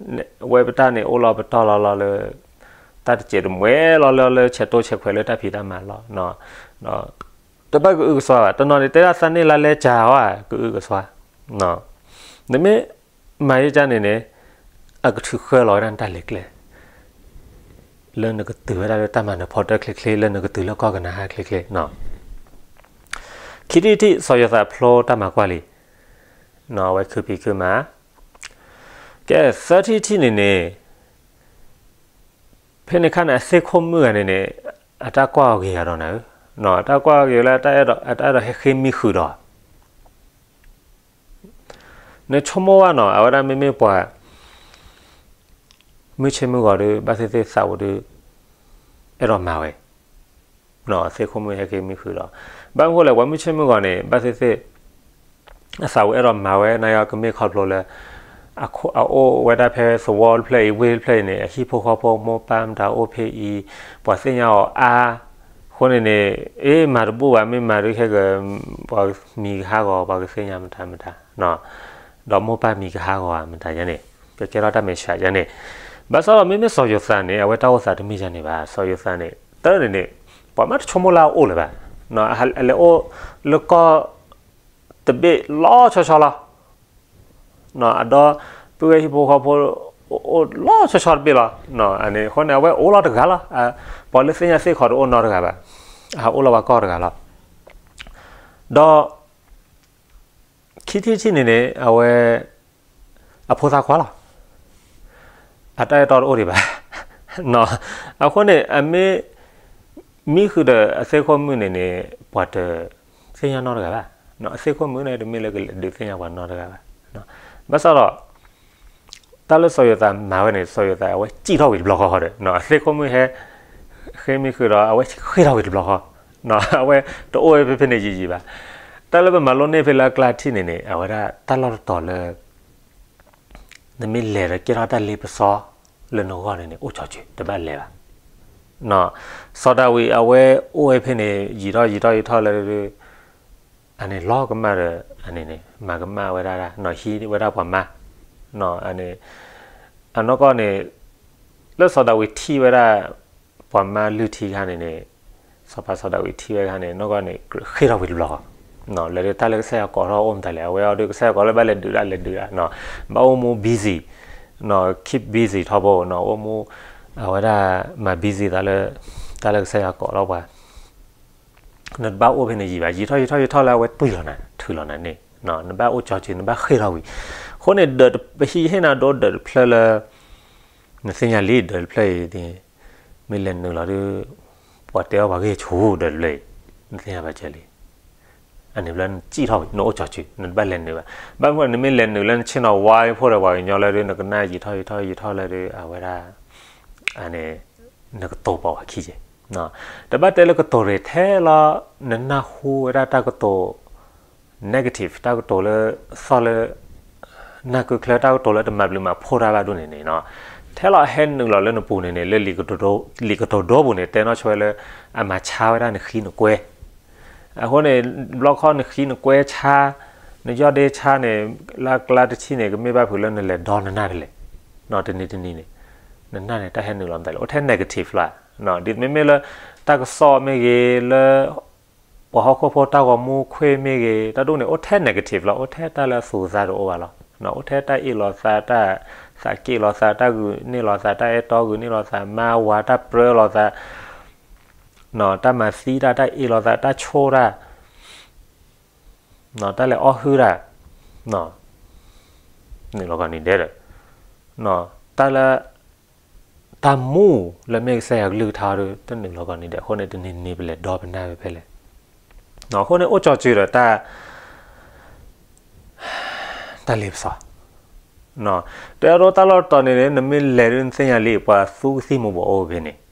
ဝဲပတၢ်န့ၣ် အိၣ်လီၤပတီၢ်လီၤလီၤလၢ တၢ်တစဲးတမှဲလီၤလၢလၢဆဲးတိဆဲးခွဲးလၢတၢ်ဖံးတၢ်မၤလီၤ တဘၣ်ကအုကစွါဘၣ် တနီၤန့ၣ် တဲဒၣ်သးန့ၢ်လါလဲကၢ်ဝဲ ကအုကစွါ နမ့ၢ်မၤယဲၢ်ကန့ၣ်န့ၣ် အကထုးဃၢလီၤဝဲဒၣ်နတၢ်လဲၤကျဲ လၢနကတုၤဝဲဒၣ်လၢတၢ်မၤနၢၤဖီတၢၢ်ချ့ချ့ လၢနကတုၤလၢကီၢ်ကနၤအၣ်ချ့ချ့ ခံထံၣ်တထံၣ် စီၤယိၤသးဖျိတၢ်မၤကွၢ်လံ အဝဲခုဖံးခုမၤ ကဲ သၢထံၣ်တထံၣ်န့ၣ်န့ၣ် ဖဲန့ၣ်ခါန့ၣ် အသ့ၣ်ခိၣ်မုၣ်ဂၤန့ၣ်န့ၣ် အတၢ်ကွၢ်အီၤဂ့ၤဂၤဒီးနၤဧၢ, အတၢ်ကွၢ်အီၤဂ့ၤလၢ အတၢ်အဲၣ်ဒိးဟဲဃ့မံဃုာ်ဒီး နဆိကမိၣ်ဝဲနီၤ အဝဲဒၣ်မ့မ့ၢ်ပှၤ မုၢ်ဆ့မုၢ်ဂီၤဒီး ဘၣ်သ့ၣ်သ့ၣ်သးဝဲဒီး အဲၣ်ဒိးမၤဝဲ သ့ၣ်ခိၣ်မုၣ်ဟဲဃ့မံဃုာ်ဒီး ဘၣ်မနုၤဃိလဲၣ် ပှၤမုၢ်ဆ့မုၢ်ဂီၤန့ၣ် ဘၣ်သ့ၣ်သ့ၣ် အသးဝဲအဲၣ်ဒိးမၤဝဲ နာ်က့ကမ့ၢ်ခီဖျိလၢ အအိၣ်ဝဲဒၣ်ဖဲသဝီတဖျၢၣ်အံၤ ဝ့ၢ်တဖျၢၣ်အံၤန့ၣ် အဟံၣ်ဖိဃီဖိမိၢ်ပၢ်မတၤအိၣ်ဖဲအံၤ ပှၤသ့ၣ်ညါအီၤအါ အဃိန့ၣ်န့ၣ် အ့ မၤတဘူၣ်ဘၣ် မ့ၢ်မၤဒုးခဲက ပှၤမံၤကဟးဂီၤ ပှၤကသ့ၣ်ညါမတၤမတၤ ဒီးမိၢ်ပၢ်မံၤကဟးဂီၤဧါ မတၤယါန့ၣ် ကကဲထီၣ်တၢ်မဲာ်ဆှးယါန့ၣ် ဘၣ်ဆၣ်ဒီးမ့မ့ၢ်စီၤယိၤသးန့ၣ် အဝဲတၢ်အိၣ်သးတမ့ၢ်ယါန့ၣ်ဘၣ် စီၤယိၤသးန့ၣ် တၢ်န့ၣ်န့ၣ် ပှၤမ့ၢ်တဆိကမိၣ်လၢအအိၣ်လၢၤဘၣ် အလဲၤအိၣ်လၢကီၢ်တဘ့ၣ်လီၤဆီဆီလီၤ အဒီပုၢ်ဝဲၢ်ဟံၣ်ဖိဃီဖိ အိၣ်လီၤဆီဆီတဘ့ၣ်လီၤ အဃိန့ၣ် အဝဲအိၣ်လီၤတဂၤလီၤ ပှၤလၢသ့ၣ်ညါသ့ၣ်ခီတအိၣ်နီတဂၤဘၣ် အအိၣ်လီၤဝဲကီၢ်တဂၤလီၤ ဒီး ခံထံၣ်တထံၣ်န့ၣ်န့ၣ် အဝဲ အဖိသၣ်ခွါလီၤ အတၢ်အဲၣ်တီတအိၣ်ဒံးဘၣ် အဃိန့ၣ် အမ့ၢ် မံဃုာ်ဒီးအသ့ၣ်ခိၣ်မုၣ်န့ၣ်န့ၣ် ပှၤတသ့ၣ်ညါနီတဂၤဘၣ် အသ့ၣ်ခိၣ်မုၣ်န့ၣ် တမ့ၢ်လၢကဒုးသ့ၣ်ညါပှၤနီတဂၤဘၣ် ဘၣ်ဆၣ်ဒီး တၢ်လၢစီၤယိၤသးမၤဝဲန့ၣ် စီၤယိၤသးအဝဲစံၣ်ထီၣ်ဝံၤတဘျီဃီဒီး အသ့ၣ်ခိၣ်မုၣ်ဟဲ ဃ့မံဃုာ်ဒီး အဝဲဃ့ၢ်ထီၣ်ဝံၤတဘျီဃီ, အဝဲတအိၣ်ဖဲဖဲန့ၣ်ယံာ်ယံာ်ဘၣ်. တၢ်လၢပမၤလိန့ၢ်ဖဲလၢအကျါထံၣ်န့ၣ်န့ၣ် အဝဲဒၣ်တၢ်လီၢ်တတီၤလၢ နမ့ၢ်လဲၤဒီးကဲထီၣ်တၢ်လ့ပစီလၢနဂီၢ်န့ၣ်န့ၣ် အိၣ်ကၠီၤစၢၤ တဘၣ်လဲၤဘၣ်. စီၤဒၤဝံးအဝဲအိၣ်ဝဲဖဲန့ၣ် ယံာ်ထီၣ်ယံာ်ထီၣ်ယံာ်ထီၣ်လၢ အန့ၣ်လီၤကမၣ်ဒီး အန့ၣ်န့ၣ် မၤကမၣ်ဝဲဒၣ် နီၢ်ဟံးဝဲဒၣ်ပှၤမါ, အန့ၣ် အနီၢ်ကီၢ်န့ၣ် လၢစီၤဒၤဝံးထံၣ်ဝဲဒၣ် ပှၤမါလုၢ်ထံခါန့ၣ်န့ၣ် စီၤပၤစီၤဒၤဝံးထံၣ်ဝဲခါန့ၣ် နီၢ်ကီၢ်န့ၣ် ဃ့ၢ်ထီၣ်ဝံၤတဘျီဃီ, လၢတၢ်လၢကစၢ်ယွၤကိးထီၣ်အိၣ်မတၤလဲၣ် အဝဲအီၤဒီးကစၢ်ယွၤကိးလၢဘၣ်လဲၤဒုးဒၣ်လဲၤဒုးဒၣ်, ဘၣ်အိၣ်မူ busy, keep busy ထီဘိ အိၣ်မူ အဝဲဒၣ်မၤ busy သးလၢ တၢ်လၢကစၢ်ယွၤကိးထီၣ်ပှၤ နတဘၣ်အိၣ်ဖဲန့ၣ်ယံာ်ဘၣ်, ယံာ်ထီၣ်ယံာ်ထီၣ်ယံာ်ထီၣ်လၢအဝဲတွံၢ်လီၤနၤ ထုးလီၤနၤန့ၣ် နဘၣ်အိၣ်ကၠီၤစၢၤ နဘၣ်ဃ့ၢ်ထီၣ်ဝံၤ, အဃိန့ၣ် ဒီးပဟံးဟ့ၣ်နၤဒိဒီးတဖျၢၣ်လၢ နသ့ၣ်ညါလံ ဒီးတဖျၢၣ်အံၤ မ့ၢ်လဲၤနုာ်လီၤဒီး ပှၤတဲအီၣ်ပှၤဂ့ၢ်ဆူၣ်ဒီးတဖျၢၣ်အံၤ နသ့ၣ်ညါဘၣ်ကၢၤလံ, အန့ၣ်ဘျီနစံၣ်ထီၣ်ဝံၤ နအိၣ်ကၠီၤစၢၤ နတဘၣ်လဲၤနုာ်ဘၣ်, ဘၣ်မနုၤနမ့ၢ်လဲၤနုာ်လၢနဆ့ၣ်နီၤဝါဖိဒီးပှၤကညီလၢဒုး နကနၣ်ယံာ်ထီၣ်ယံာ်ထီၣ်ယံာ်ထီၣ်လၢဒုး အဝဲဒၣ် အန့ၣ် နကတိၤပိာ်ဝဲခံက့ၤ, တဘၣ်တဲလၢကတိၤရ့ၣ်ထဲလီၤ, နနၢ်ဟူဝဲဒၣ်တၢ်ကတိၤ negative တၢ်ကတိၤလၢ သီၣ်လၢ နၢ်ကုချၢ တၢ်ကတိၤလၢတမၤဘျုးမၤဖှိၣ်တၢ်ဘၣ်ဒိၣ်န့ၣ်န့ၣ် ထဲလီၤဟဲနုာ်လီၤလၢနပူၤန့ၣ်န့ၣ် လၢလံာ်ကတိၤဒိပူၤန့ၣ် တဲနီၢ်ဆိဝဲလၢ အမၤဆါဝဲဒၣ်နဃံနကွဲ အဃိန့ၣ် ဘျီခီနဃံနကွဲဆါ နယီၢ်ဒ့ဆါန့ၣ် လၢအကျါတထံၣ်န့ၣ် ကမ့ၢ်ဘၣ်ဖုးလၢနလဲၤဒီနနၢ်ဖဲလဲၣ်, တနံၤတနံၤန့ၣ် နနၢ်န့ၣ် တၢ်ဟဲနုာ်လီၤမတၤလဲၣ် အိၣ်ထဲ negative လီၤ, ဒ်မ့မ့ၢ်လၢ တၢ်ကစီၣ်မ့ၢ်ဂ့ၤ လၢ ပှၤဟီၣ်ခိၣ်ဖိတၢ်ဂီၤမူခွဲးမ့ၢ်ဂ့ၤ တၢ်ဒိၣ်န့ၣ် အိၣ်ထဲ negative လီၤ, အိၣ်ထဲတၢ်လၢအသူၣ်အသးတအိၣ်ဘၣ်လီၤ, အိၣ်ထဲတၢ်အ့ၣ်လိာ်သး တၢ်သးက့ၣ်လိာ်သး တၢ်ဂုာ်န့ၢ်လိာ်သး တၢ်အဲၣ်တီဂုာ်န့ၢ်လိာ်သး မါဝၤ တၢ်ပြၢလိာ်သး တၢ်မၤသံတၢ် တၢ်အ့ၣ်လိာ်သး တၢ်ဆိၣ်တၢ် တၢ်လဲၤအီၣ်ဟုၣ်တၢ် နုာ်လီၤကီးနံၤဒဲးဒီး တၢ်လၢ တၢ်မူလၢမ့ၢ်ကစၢ်ယွၤကလုၢ်ကထါဒီး တနုာ်လီၤကီးနံၤဒဲး အဃိန့ၣ် တနံၤနံၤပလဲၤဒီပနၢ်ဖဲလဲၣ်, အဃိန့ၣ် အိၣ်ကၠီၤစၢၤဒီးတၢ် တၢ်လ့ပစီ တဲအဒိတၢ်လီၢ်တတီၤန့ၣ် နမ့ၢ်လဲၤဒ်နသ့ၣ်ညါလံ ပှၤသူကသံၣ်မူၤဘှီးအိၣ်ဖဲန့ၣ်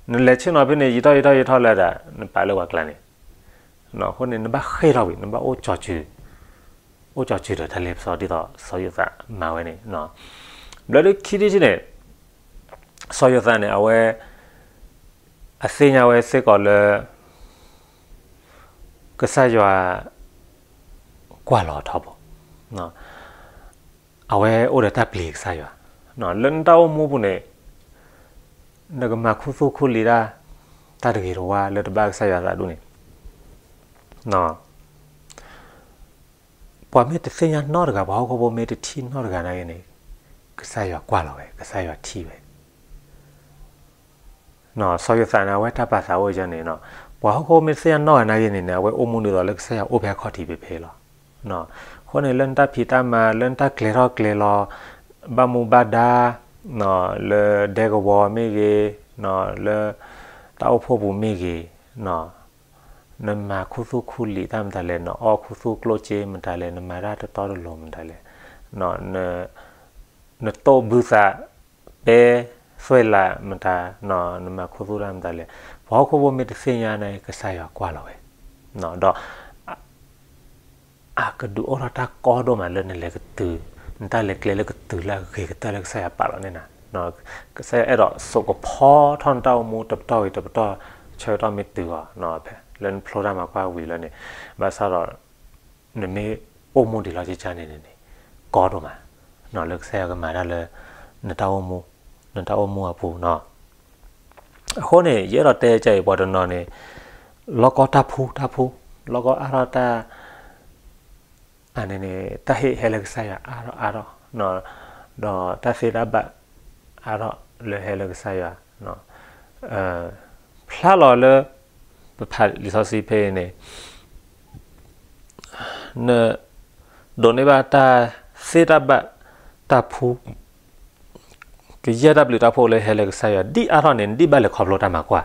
နလဲၤဆ့ၣ်နီၤဖဲန့ၣ် ယံာ်ထီၣ်ယံာ်ထီၣ်ယံာ်ထီၣ်လၢဒၣ် နပာ်လၢပှၤကျါန့ၣ် အဃိန့ၣ် နဘၣ်ဃ့ၢ်ထီၣ်ဝံၤ နဘၣ်အိၣ်ကၠီၤစၢၤ အိၣ်ကၠီၤစၢၤဒီးတၢ်လ့ပစီဒ်သိးစီၤယိၤသးမၤဝဲန့ၣ် ဘျီဒုးခံထံၣ်ဆံန့ၣ် စီၤယိၤသးန့ၣ် အဝဲ အသ့ၣ်ညါဝဲစ့ၢ်ကီးလၢ ကစၢ်ယွၤ ကွၢ်လီၤထီဘိ အဝဲအိၣ်ဒီးတၢ်ပျံၤကစၢ်ယွၤ လၢနတၢ်အိၣ်မူပူၤန့ၣ် နကမၤခူသူၣ်ခူလံာ်တၢ် တၢ်တဂ့ၤတဝါလၢတဘၣ်ကစၢ်ယွၤသးဒူၣ်န့ၣ် ပှၤမ့ၢ်တသ့ၣ်ညါနီတဂၤ ပှၤဟီၣ်ခိၣ်ဖိမ့ၢ်တထံၣ်နီတဂၤနာ်က့န့ၣ် ကစၢ်ယွၤကွၢ်လီၤဝဲ ကစၢ်ယွၤထံၣ်ဝဲ စီၤယိၤသးန့ၣ် အဝဲတၢ်ပာ်သးအိၣ်ယဲန့ၣ် ပှၤဟီၣ်ခိၣ်ဖိမ့ၢ်တသ့ၣ်ညါနီတဂၤနာ်က့န့ၣ်န့ၣ် အဝဲအိၣ်မူဒ်သိးလၢကစၢ်ယွၤအိၣ်ဖဲအခီၣ်ထံးဖဲဖဲလီၤ. အဃိန့ၣ် လၢနတၢ်ဖံးတၢ်မၤ လၢနတၢ်ကျဲၤထီၣ်ကျဲၤလီၤ ဘၣ်မူဘၣ်ဒါ လၢဒဲကဝီၤမ့ၢ်ဂ့ၤ လၢတၢ်အိၣ်ဖှိၣ်ပူၤမ့ၢ်ဂ့ၤ နမၤခူသူၣ်ခူလံာ်တၢ်မတၤလဲၣ် နအီၣ်ခူသူၣ်ကျိၣ်စ့မတၤလဲၣ် နမၤတၢ်တတီတလိၤမတၤလဲၣ် နတိၢ်ဘုသး ပဲသွဲၣ်လးမတၤ နမၤခူသူၣ်တၢ်မတၤလဲၣ် ပှၤဟီၣ်ခိၣ်ဖိမ့ၢ်တသ့ၣ်ညါန့ၣ် ကစၢ်ယွၤကွၢ်လီၤဝဲ ဒီး အကဒုးအိၣ်ထီၣ်တၢ်ကီဒိၣ်မးလၢနလဲၤကတုၤ နတၢ်လဲၤကျဲလၢကတုၤလၢအဂ့ၤကတၢၢ်လၢကစၢ်ယွၤပာ်လီၤန့ၢ်နၤ ကစၢ်ယွၤအဲၣ်ဒိးစိာ်ကဖီထီၣ်နတၢ်အိၣ်မူတပတီၢ်ဝံၤတပတီၢ် ဆၢကတီၢ်မ့ၢ်တုၤအီၤ လၢနဖျိတၢ်မၤကွၢ်ဝံၤလၢန့ၣ် ဘၣ်ဆၣ်ဒီး နမ့ၢ်အိၣ်မူဒံးလီၤကကါန့ၣ်န့ၣ် ကီဒိၣ်မး လၢကစၢ်ယွၤကမၤတၢ်လၢ နတၢ်အိၣ်မူ နတၢ်အိၣ်မူအပူၤနီၤ အဃိန့ၣ် ယအဲၣ်ဒိးတဲကၢ်အံၤပှၤတနီၤန့ၣ် လီၢ်ကီတၢ်ဖှူတၢ်ဖှူ လီၢ်ကီအါထီၣ်တၢ် အန့ၣ်န့ၣ် တၢ်ဟ့ၣ်ဟဲလၢကစၢ်ယွၤအါထီၣ်အါထီၣ် ဒီးတၢ်သ့တၢ်ဘၣ်အါထီၣ်လၢဟဲလၢကစၢ်ယွၤ ဖျါလီၤလၢ ပဖးလံာ်စီဆှံဖဲအံၤန့ၣ် န ဒိးန့ၢ်ဘၣ်တၢ်သ့တၢ်ဘၣ်တၢ်ဖှူ ကယဲၢ်တၢ်ဘျုးတၢ်ဖှိၣ်လၢဟဲလၢကစၢ်ယွၤ ဒ်အါထီၣ်န့ၣ် ဒ်ဘၣ်လဲၤခီဖျိတၢ်မၤကွၢ်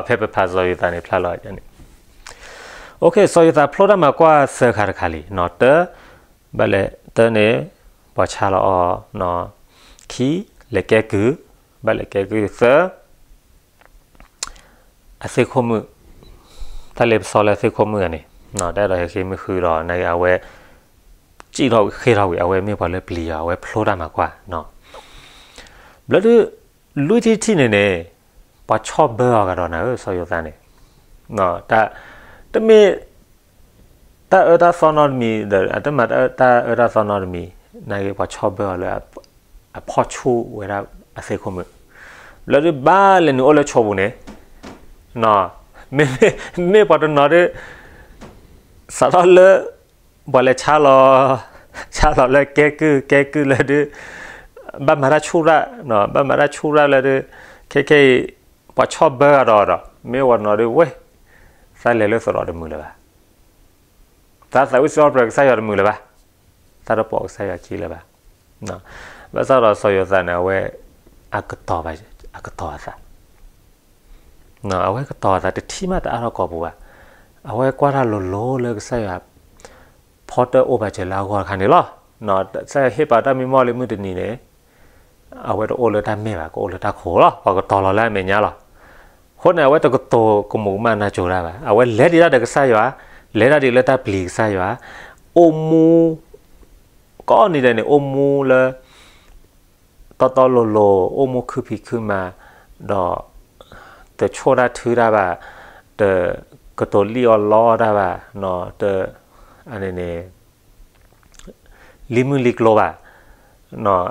ဖဲပဖးစီၤယိၤသးန့ၣ်ဖျါလီၤန့ၣ် စီၤယိၤသးဖျိတၢ်မၤကွၢ်သၢခါတခါလံ တၢ ဘၣ်လဲၤတၢန့ၣ် ပှၤဆါလီၤအီၤ ခံ, လဲၤကဲကုၢ်, ဘၣ်လဲၤကဲကုၢ်, သၢ, အသ့ၣ်ခိၣ်မုၣ်, တၢ်လ့ပစီလၢအသ့ၣ်ခိၣ်မုၣ်ဂၤန့ၣ် တၢ်အဲၣ်ဒိးဟဲဃ့မုၢ်ဃုဒီး နာ်က့အဝဲ စံၣ်ထီၣ်ဝံၤဃ့ထီၣ်ဝံၤ အဝဲမ့ၢ်ပှၤလၢပျံၤယွၤ အဝဲဖျိတၢ်မၤကွၢ် ဘျီဒုး လွံၢ်ထံၣ်တထံၣ်န့ၣ်န့ၣ် ပှၤဆီၣ်ဘၢအီၤကဒီးနၤဧၢ စီၤယိၤသးန့ၣ်, တမ့ၢ် တၢ်အၢတၢ်သီနီတမံၤဒီး အတမၤတၢ်အၢတၢ်သီနီတမံၤ, နာ်က့ပှၤဆီၣ်ဘၢအီၤလၢ အဖီၣ်ဆူၣ်ဝဲဒၣ်အသ့ၣ်ခိၣ်မုၣ်, လၢဒုးဘၣ်လဲၤနုာ်အိၣ်လၢဆိးပူၤန့ၣ်, မ့မ့ၢ်ပှၤတနီၤဒုး စးထီၣ်လၢ ပှၤလဲၤဆါလီၤ, ဆါလီၤလၢကဲကုၢ်, ကဲကုၢ်လၢဒုး ဘၣ်မၤတၢ်ဆူၣ်ရၣ်, ဘၣ်မၤတၢ်ဆူၣ်ရၣ်လၢဒုး ခဲခဲအံၤ ပှၤဆီၣ်ဘၢအီၤဒီးဒီး မ့ၢ်ဝဲတနီၤဒုးဝဲ သးလဲၤလၢသရိာ်တမုာ်လၢၤဘၣ်, သးသးဝံၣ်စံးထီၣ်ပတြၢၤကစၢ်ယွၤတမုာ်လၢၤဘၣ်, သးတပိာ်ကစၢ်ယွၤခံလၢၤဘၣ်, ဘၣ်ဆၣ်ဒီးစီၤယိၤသးန့ၣ် အဝဲ အကတီၤဘၣ်, အကတီၤအသး အဝဲကတီၤအသးတထံၣ်မးတအါထီၣ်ကိာ်ပူၤဘၣ်, အဝဲကွၢ်တၢ်လိၤလိၤလၢကစၢ်ယွၤ ဖီတၢ်အိၣ်ဘၣ်စၢၤလၢအဂီၢ်တခါန့ၣ်လီၤ. ကစၢ်ယွၤဟ့ၣ်ပာ်တၢ်မံမီၢ်လၢမုၢ်တနံၤန့ၣ် အဝဲတအိၣ်လၢတၢ်မဲၢ်ဘၣ်, ကအိၣ်လၢတၢ်ခိၣ်လီၤ. ပှၤကတီၤလီၤလၢအမဲာ်ညါလီၤ. အဃိန့ၣ် အဝဲတကတိၤကမူးကမၣ်နၢ်ကၠိတၢ်ဘၣ်. အဝဲလဲၤဒံးတၢ်ဒီးကစၢ်ယွၤ, လဲၤတၢ်ဒံးလၢတၢ်ပျံၤကစၢ်ယွၤ, အိၣ်မူ ကိးနံၤဒဲးန့ၣ် အိၣ်မူလၢ တီတီလိၤလိၤ, အိၣ်မူခုဖံးခုမၤ, ဒီး တဆိၣ်တၢ်ထုတၢ်ဘၣ်, တကတိၤလံၣ်အီၣ်လီအီၣ်တၢ်ဘၣ်, တ အန့ၣ်န့ၣ် လံမုၢ်လံကျိဘၣ်.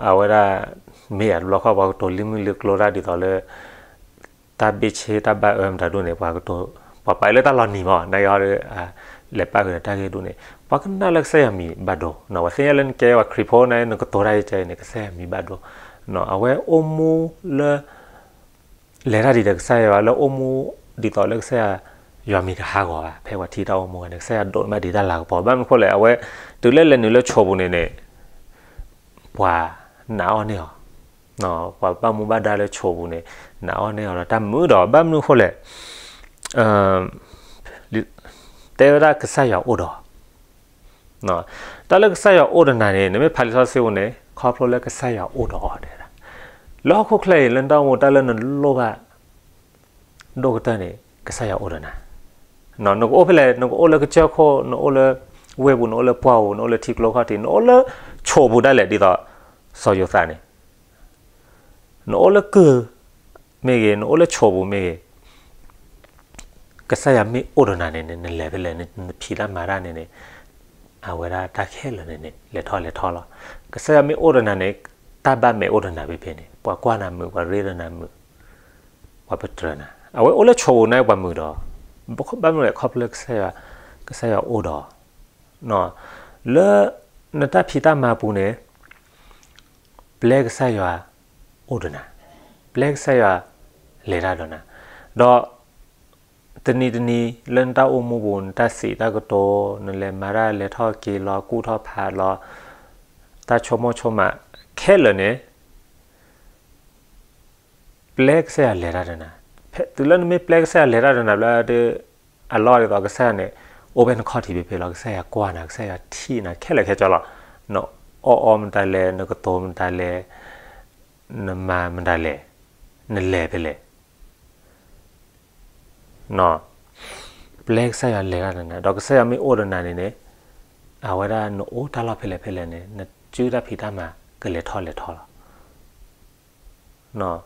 အဝဲဒၣ် မ့ၢ်ယၤတဘျီခီ ပှၤကတိၤလံမုၢ်လံကျိတၢ်ဒ်သိးလၢ တၢ်ဘ့ၣ်ဆ့တၢ်ဘၣ်အၢမတၤဒိၣ်န့ၣ် ပှၤကတိၤ, ပှၤပာ်လၢတၢ်လီၤနံၤမး နယီဒီး လဲၤပာ်ဃုာ်ဒီးတၢ်ဂ့ၢ်ဒိၣ်န့ၣ် ပှၤကနၣ်လၢကစၢ်ယွၤမံၤဘၣ်ဒိ, ပှၤသ့ၣ်ညါလၢနကဲပှၤခရံာ်ဖိန့ၣ် နကတိၤတၢ်အံၤကဲအံၤန့ၣ် ကစၢ်ယွၤမံၤဘၣ်ဒိ, အဝဲအိၣ်မူလၢ လဲၤတၢ်ဒ်ဒီးကစၢ်ယွၤ လၢအိၣ်မူဒ်သိးလၢကစၢ်ယွၤမံၤတဟးဂီၤဘၣ် ဖဲပှၤထံၣ်တၢ်အိၣ်မူဝဲန့ၣ် ကစၢ်ယွၤဒိးန့ၢ်ဘၣ်ဒံးတၢ်လၤကပီၤ ဘၣ်မနုၤဃိလဲၣ် အဝဲ တုၤလၢလဲၤနုာ်လၢဆိးပူၤန့ၣ်န့ၣ် ပှၤနာ်အီၣ်န့ၢ်အီၤ, ပှၤဘၣ်မူဘၣ်ဒါလၢဆိးပူၤန့ၣ် နာ်အီၣ်န့ၢ်အီၤဒီးတၢ်မုာ်ဒီး ဘၣ်မနုၤဃိလဲၣ် တဲဝဲဒၣ်ကစၢ်ယွၤအိၣ်ဒီး တၢ်လၢကစၢ်ယွၤအိၣ်ဒီးနၤန့ၣ် နမ့ၢ်ဖးလံာ်စီဆှံပူၤန့ၣ် ခီဖျိလၢကစၢ်ယွၤအိၣ်ဒီးအီၤတဲဒၣ်, လၢဟီၣ်ခိၣ်ချၢအံၤ လၢနတၢ်အိၣ်မူတၢ်လၢနလိၣ်ဘၣ် ဒိၣ်ကတၢၢ်န့ၣ် ကစၢ်ယွၤအိၣ်ဒီးနၤ, နကအိၣ်ဖဲလဲၣ် နကအိၣ်လၢကစၢၢ်ခိၣ် နအိၣ်လၢ ဝ့ၢ်ပူၤ နအိၣ်လၢပှၢ်ပူၤ နအိၣ်လၢထံကျိခီၣ်ထံး နအိၣ်လၢဆိးပူၤဒၣ်လဲာ်ဒ်သိး စီၤယိၤသးန့ၣ် နအိၣ်လၢကုၢ်မ့ၢ်ဂ့ၤ နအိၣ်လၢဆိးပူၤမ့ၢ်ဂ့ၤ ကစၢ်ယွၤမ့ၢ်အိၣ်ဒီးနၤန့ၣ်န့ၣ် နလဲၤဖဲလဲၣ် နဖံးတၢ်မၤတၢ်န့ၣ်န့ၣ် အဝဲဒၣ်တၢ်ခဲလၢာ်န့ၣ်န့ၣ် လဲၤထီၣ်လဲၤထီလီၤ. ကစၢ်ယွၤမ့ၢ်အိၣ်ဒီးနၤန့ၣ် တၢ်ဘၣ်မဲာ်အိၣ်ဒီးနၤဖဲဖဲန့ၣ် ပှၤကွၢ်နၤမုာ် ပှၤရ့ဒီးနၤမုာ် ပှၤပတြၢၤနၤ အဝဲအိၣ်လၢဆိးပူၤန့ၣ်ပှၤမုာ်ဒီး ဘၣ်မနုၤလဲၣ် ခီဖျိလၢကစၢ်ယွၤ ကစၢ်ယွၤအိၣ်ဒီး လၢနတၢ်ဖံးတၢ်မၤပူၤန့ၣ် ပျဲကစၢ်ယွၤအိၣ်ဒီးနၤ, ပျဲကစၢ်ယွၤလဲၤတၢ်ဒီးနၤ, ဒီးတနံၤတနံၤလၢနတၢ်အိၣ်မူပူၤ နတၢ်စံးတၢ်ကတိၤ နလဲၤမၤတၢ်လဲၤထီၣ်က့ၤလီၤ ကူၣ်ထီၣ်ဖးလီၤ တၢ်ဆိကမိၣ်ဆိကမးခဲလၢာ်န့ၣ် ပျဲကစၢ်ယွၤလဲၤတၢ်ဒီးနၤ, တုၤလၢနမ့ၢ်ပျဲကစၢ်ယွၤလဲၤတၢ်ဒီးနၤဘျီဒီး အလီၢ်ဒ်သိးကစၢ်ယွၤန့ၣ် အိၣ်ဖဲနခီၣ်ထံးဖဲဖဲလီၤ. ကစၢ်ယွၤကွၢ်နၤ ကစၢ်ယွၤထံၣ်နၤခဲလၢာ်ခဲဆ့လီၤ. နအီၣ်အီမတၤလဲၣ် နကတိၤမတၤလဲၣ် နမၤမတၤလဲၣ် နလဲၤဖဲလဲၣ် ပျဲကစၢ်ယွၤလဲၤတၢ်ဒီးနၤ ဒီးကစၢ်ယွၤမ့ၢ်အိၣ်ဒီးနၤန့ၣ်န့ၣ် အဝဲဒၣ်နအိၣ်တၢ်လီၢ်ဖဲလဲၣ်ဖဲလဲၣ်န့ၣ် နစုတၢ်ဖံးတၢ်မၤကလဲၤထီၣ်လဲၤထီလီၤ.